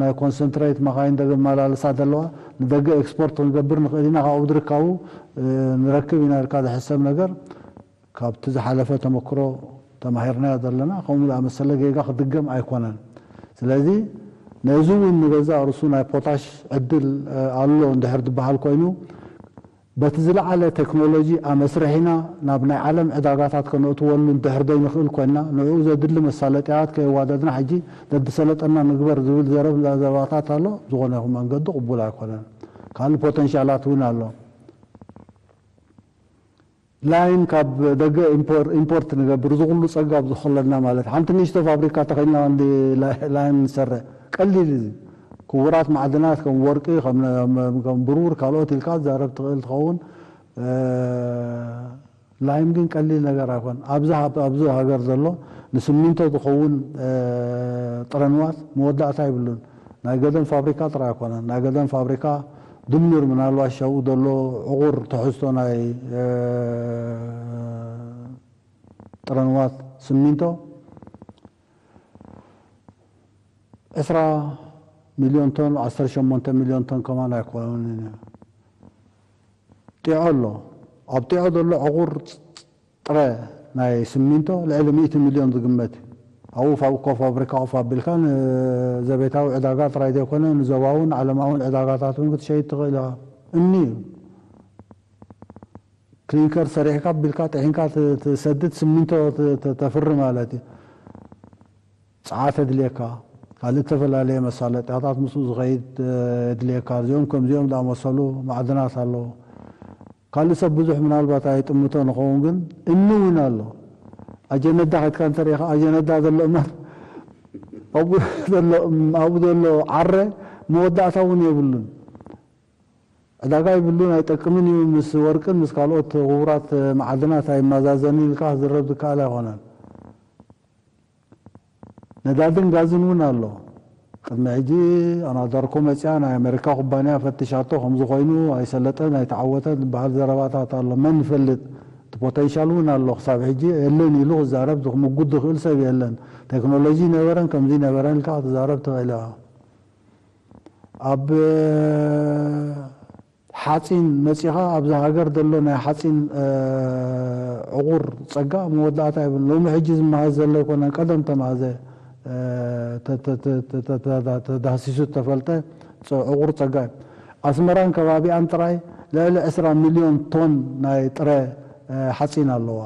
ናይ ኮንሰንትሬት መኻይን ደገ መላለሳ ዘለዋ ንደገ ኤክስፖርት ክንገብር ንኽእል ኢና ካብኡ ዝርከቡ ንረክብ ኢና ኢልካ ዝሕሰብ ነገር ካብቲ ዝሓለፈ ተመክሮ ተማሂርናዮ ዘለና ከምኡ ዝኣመሰለ ጌጋ ክድገም ኣይኮነን። ስለዚ ነዚ እውን ንገዛእ ርእሱ ናይ ፖታሽ ዕድል ኣሎ እንድሕር ዝበሃል ኮይኑ በቲ ዝለዓለ ቴክኖሎጂ ኣመስርሒና ናብ ናይ ዓለም ዕዳጋታት ከነእትወሉ እንድሕር ዘይንኽእል ኮይንና ንዕኡ ዘድሊ መሳለጥያታት ከየዋደድና ሕጂ ዘድሰለጠና ንግበር ዝብል ዘረብ ዘረባታት ኣሎ። ዝኾነ ይኹን መንገዲ ቅቡል ኣይኮነን። ካልእ ፖተንሻላት እውን ኣሎ። ላይም ካብ ደገ ኢምፖርት ንገብር እዚ ኩሉ ፀጋ ኣብዚ ከለና ማለት ሓንቲ ንእሽቶ ፋብሪካ ተኸልና ላይም ንሰርሕ ቀሊል እዚ ክቡራት ማዕድናት ከም ወርቂ ከም ብሩር ካልኦት ኢልካ ዛረብ ትኽእል ትኸውን። ላይም ግን ቀሊል ነገር ኣይኮን። ኣብዚ ኣብዚ ሃገር ዘሎ ንስሚንቶ ዝኸውን ጥረንዋት መወዳእታ ይብሉን። ናይ ገደም ፋብሪካ ጥራይ ኣይኮነን። ናይ ገደም ፋብሪካ ድምር ምናልባት ሸብኡ ዘሎ ዕቑር ትሕዝቶ ናይ ጥረንዋት ስሚንቶ ዕስራ ሚልዮን ቶን፣ ዓሰርተ ሸሞንተ ሚልዮን ቶን ከማን ኣይኮነን። ጢዖ ኣሎ። ኣብ ጢዖ ዘሎ ዕቑር ጥረ ናይ ስሚንቶ ልዕሊ ሚእቲ ሚልዮን ዝግመት እዩ። ኣብኡ ፋ- እኮ ፋብሪካ ኮፍ ኣቢልካ ንዘቤታዊ ዕዳጋ ጥራይ ዘይኮነ ንዞባውን ዓለማውን ዕዳጋታት እውን ክትሸይጥ ትኽእል ኢኻ። እምኒ እዩ። ክሊንከር ሰሪሕካ ኣቢልካ ጥሒንካ ት- ትሰድድ ስሚንቶ ት- ት- ተፍሪ ማለት እዩ። ጸዓት የድልየካ፣ ካልእ ዝተፈላለየ መሳለጥያታት ምስኡ ዝኸይድ የድልየካ። እዚኦም ከምዚኦም ዝኣመሰሉ ማዕድናት ኣለዉ። ካልእ ሰብ ብዙሕ ምናልባት ኣይጥምቶ ንኸውን ግን እምኒ እውን ኣሎ። ኣጀነዳ ከድካ እንተሪኢኻ ኣጀነዳ ዘሎ እምነት ኣብኡ ዘሎ ኣብኡ ዘሎ ዓረ መወዳእታ እውን የብሉን። ዕዳጋ ይብሉን ኣይጠቅምን እዩ። ምስ ወርቅን ምስ ካልኦት ክቡራት መዓድናት ኣይመዛዘንን ኢልካ ክዝረብ ዝከኣል ኣይኮነን። ነዳድን ጋዝን እውን ኣሎ። ቅድሚ ሕጂ ኣናዳርኮ መፅያ ናይ ኣሜሪካ ኩባንያ ፈትሻቶ ከምዚ ኮይኑ ኣይሰለጠን ኣይተዓወተን ዝበሃል ዘረባታት ኣሎ። መን ይፈልጥ? እቲ ፖቴንሻል እውን ኣሎ። ክሳብ ሕጂ የለን ኢሉ ክዛረብ ምጉት ዝኽእል ሰብ የለን። ቴክኖሎጂ ነበረን ከምዚ ነበረን ኢልካ ክትዛረብ ትኽእል ኢኻ። ኣብ ሓፂን መፂኻ ኣብዚ ሃገር ዘሎ ናይ ሓፂን ዕቑር ፀጋ መወዳእታ ይብሉ። ሎሚ ሕጂ ዝመሃዝ ዘሎ ኣይኮነን፣ ቀደም ተማሃዘ ተዳህሲሱ ተፈልጠ ዕቑር ፀጋ እዩ። ኣስመራን ከባቢኣን ጥራይ ልዕሊ ዕስራ ሚልዮን ቶን ናይ ጥረ ሓፂን ኣለዋ።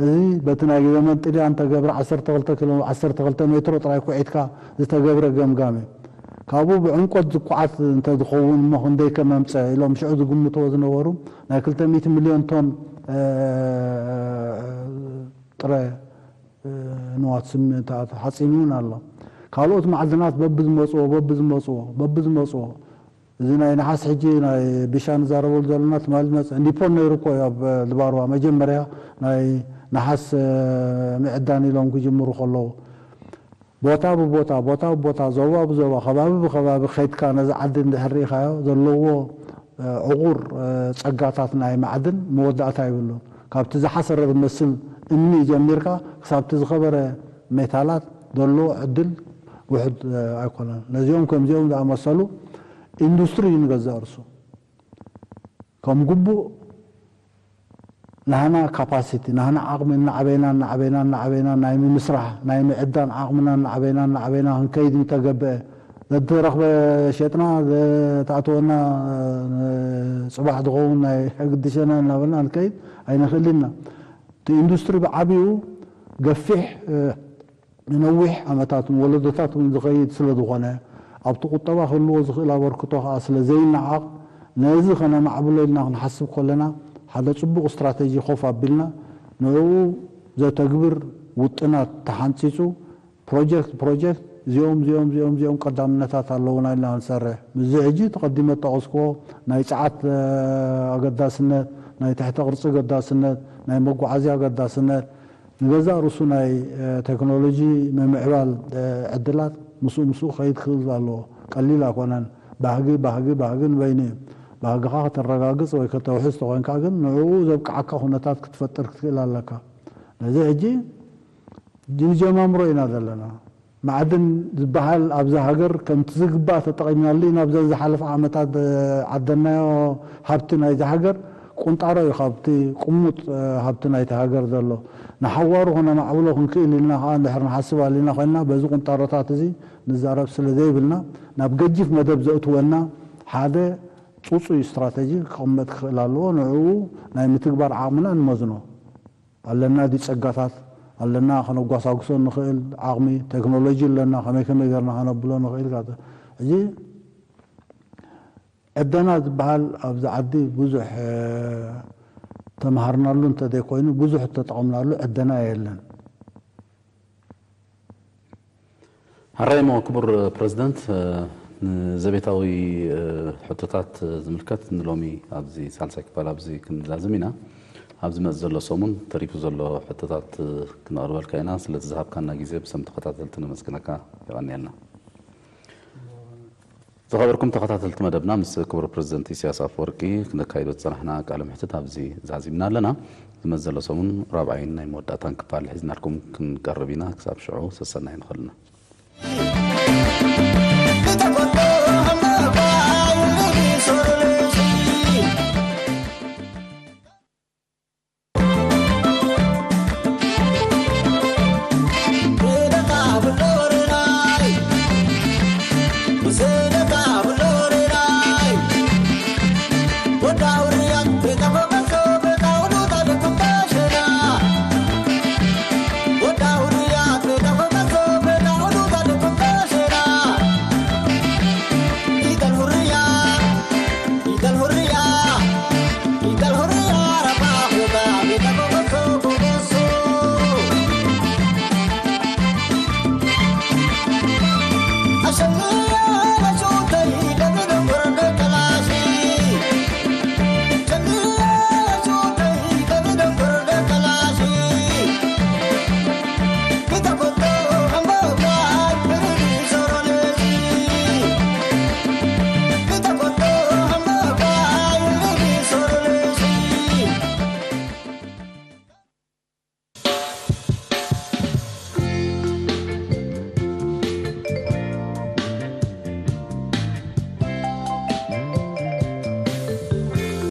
እዚ በቲ ናይ ዘመን ጥልያን ተገብረ ዓሰርተ ክልተ ኪሎ ዓሰርተ ክልተ ሜትሮ ጥራይ ኩዒትካ ዝተገብረ ገምጋም እዩ። ካብኡ ብዕምቆት ዝኩዓት እንተዝኸውን እሞ ክንደይ ከመምፀ ኢሎም ሽዑ ዝግምትዎ ዝነበሩ ናይ ክልተ ሚእቲ ሚልዮን ቶን ጥረ ንዋት ስሚንቶ ሓፂን እውን ኣሎ። ካልኦት ማዕድናት በብዝመፅዎ በብዝመፅዎ በብዝመፅዎ እዚ ናይ ነሓስ ሕጂ ናይ ቢሻ ንዛረበሉ ዘለና ትማሊ መፀ ኒፖን ነይሩ እኮ እዩ ኣብ ድባርዋ መጀመርያ ናይ ነሓስ ምዕዳን ኢሎም ክጅምሩ ከለዉ ቦታ ብቦታ ቦታ ብቦታ ዞባ ብዞባ ከባቢ ብከባቢ ከይድካ ነዚ ዓዲ እንድሕር ርኢኻዮ ዘለዎ ዕቑር ፀጋታት ናይ ማዕድን መወዳእታ ይብሉን። ካብቲ ዝሓሰረ ዝመስል እምኒ ጀሚርካ ክሳብቲ ዝኸበረ ሜታላት ዘሎ ዕድል ውሑድ ኣይኮነን። ነዚኦም ከምዚኦም ዝኣመሰሉ ኢንዱስትሪ እዩ ንገዛእ ርእሱ ከም ግቡእ ናህና ካፓሲቲ ናህና ዓቕሚ እናዓበይና እናዓበይና እናዓበይና ናይ ምምስራሕ ናይ ምዕዳን ዓቕምና እናዓበይና እናዓበይና ክንከይድ ምተገብአ ዘተረኽበ ሸጥና ዘተኣተወና ፅባሕ ዝኸውን ናይ ሕግድሸና እናበልና ክንከይድ ኣይንኽእልን ኢና። እቲ ኢንዱስትሪ ብዓብኡ ገፊሕ ንነዊሕ ዓመታት ንወለዶታት እውን ዝኸይድ ስለ ዝኾነ ኣብቲ ቁጠባ ክህልዎ ዝኽእል ኣበርክቶ ከኣ ስለ ዘይነዓቕ፣ ነዚ ከነማዕብሎ ኢልና ክንሓስብ ከለና፣ ሓደ ጽቡቕ ስትራተጂ ኮፍ ኣቢልና ንዕኡ ዘተግብር ውጥናት ተሓንጺጹ፣ ፕሮጀክት ፕሮጀክት እዚኦም እዚኦም እዚኦም እዚኦም ቀዳምነታት ኣለዉና ኢልና ክንሰርሕ። ምስዚ ሕጂ ተቐዲመ ጠቐስክዎ ናይ ጸዓት ኣገዳስነት፣ ናይ ትሕተ ቅርጺ ኣገዳስነት፣ ናይ መጓዓዝያ ኣገዳስነት፣ ንገዛእ ርእሱ ናይ ቴክኖሎጂ ምምዕባል ዕድላት ምስኡ ምስኡ ክኸይድ ክኽእል ኣለዎ። ቀሊል ኣይኮነን። ባህጊ ባህጊ ባህጊ ንበይኑ እዩ። ባህግኻ ከተረጋግጽ ወይ ከተውሕዝ ተኾይንካ ግን ንዕኡ ዘብቅዓካ ኩነታት ክትፈጥር ክትክእል ኣለካ። ነዚ ሕጂ ንጀማምሮ ኢና ዘለና። ማዕድን ዝበሃል ኣብዚ ሃገር ከምቲ ዝግባእ ተጠቒምናሉ ኢና። ኣብዘን ዝሓለፈ ዓመታት ዝዓደናዮ ሃብቲ ናይዚ ሃገር ቁንጣሮ እዩ ካብቲ ቁሙጥ ሃብቲ ናይቲ ሃገር ዘሎ። ንሓዋሩ ከነማዕብሎ ክንክእል ኢልና ከዓ እንድሕር ንሓስብ ኣሊና ኮይንና በዚ ቁንጣሮታት እዚ ንዛረብ ስለ ዘይብልና ናብ ገጂፍ መደብ ዘእትወና ሓደ ፅፁይ ስትራተጂ ክቕመጥ ክኽእል ኣለዎ። ንዕኡ ናይ ምትግባር ዓቕምና ንመዝኖ። ኣለና ድዩ ጸጋታት? ኣለና ከነጓሳጉሶ ንኽእል ዓቕሚ፣ ቴክኖሎጂ ኣለና፣ ከመይ ከመይ ጌርና ከነብሎ ንኽእል? ሕጂ ዕደና ዝበሃል ኣብዚ ዓዲ ብዙሕ ተምሃርናሉ እንተዘይኮይኑ ብዙሕ እተጠቐምናሉ ዕደና የለን። ሕራይ እሞ ክቡር ፕረዚደንት፣ ንዘቤታዊ ሕቶታት ዝምልከት ንሎሚ ኣብዚ ሳልሳይ ክፋል ኣብዚ ክንዛዝም ኢና። ኣብ ዝመጽእ ዘሎ ሰሙን ተሪፉ ዘሎ ሕቶታት ክነቕርበልካ ኢና። ስለቲ ዝሃብካና ግዜ ብስም ተኸታተልቲ ነመስግነካ። የቐንየልና። ዝኸበርኩም ተኸታተልቲ መደብና ምስ ክቡር ፕረዚደንት ኢሳያስ ኣፈወርቂ ክነካይዶ ዝጸናሕና ቃለ መሕትት ኣብዚ ዛዚምና ኣለና። ዝመጽእ ዘሎ ሰሙን ራብዓይን ናይ መወዳእታን ክፋል ሒዝናልኩም ክንቀርብ ኢና። ክሳብ ሽዑ ሰሰናዩ ንኸልና።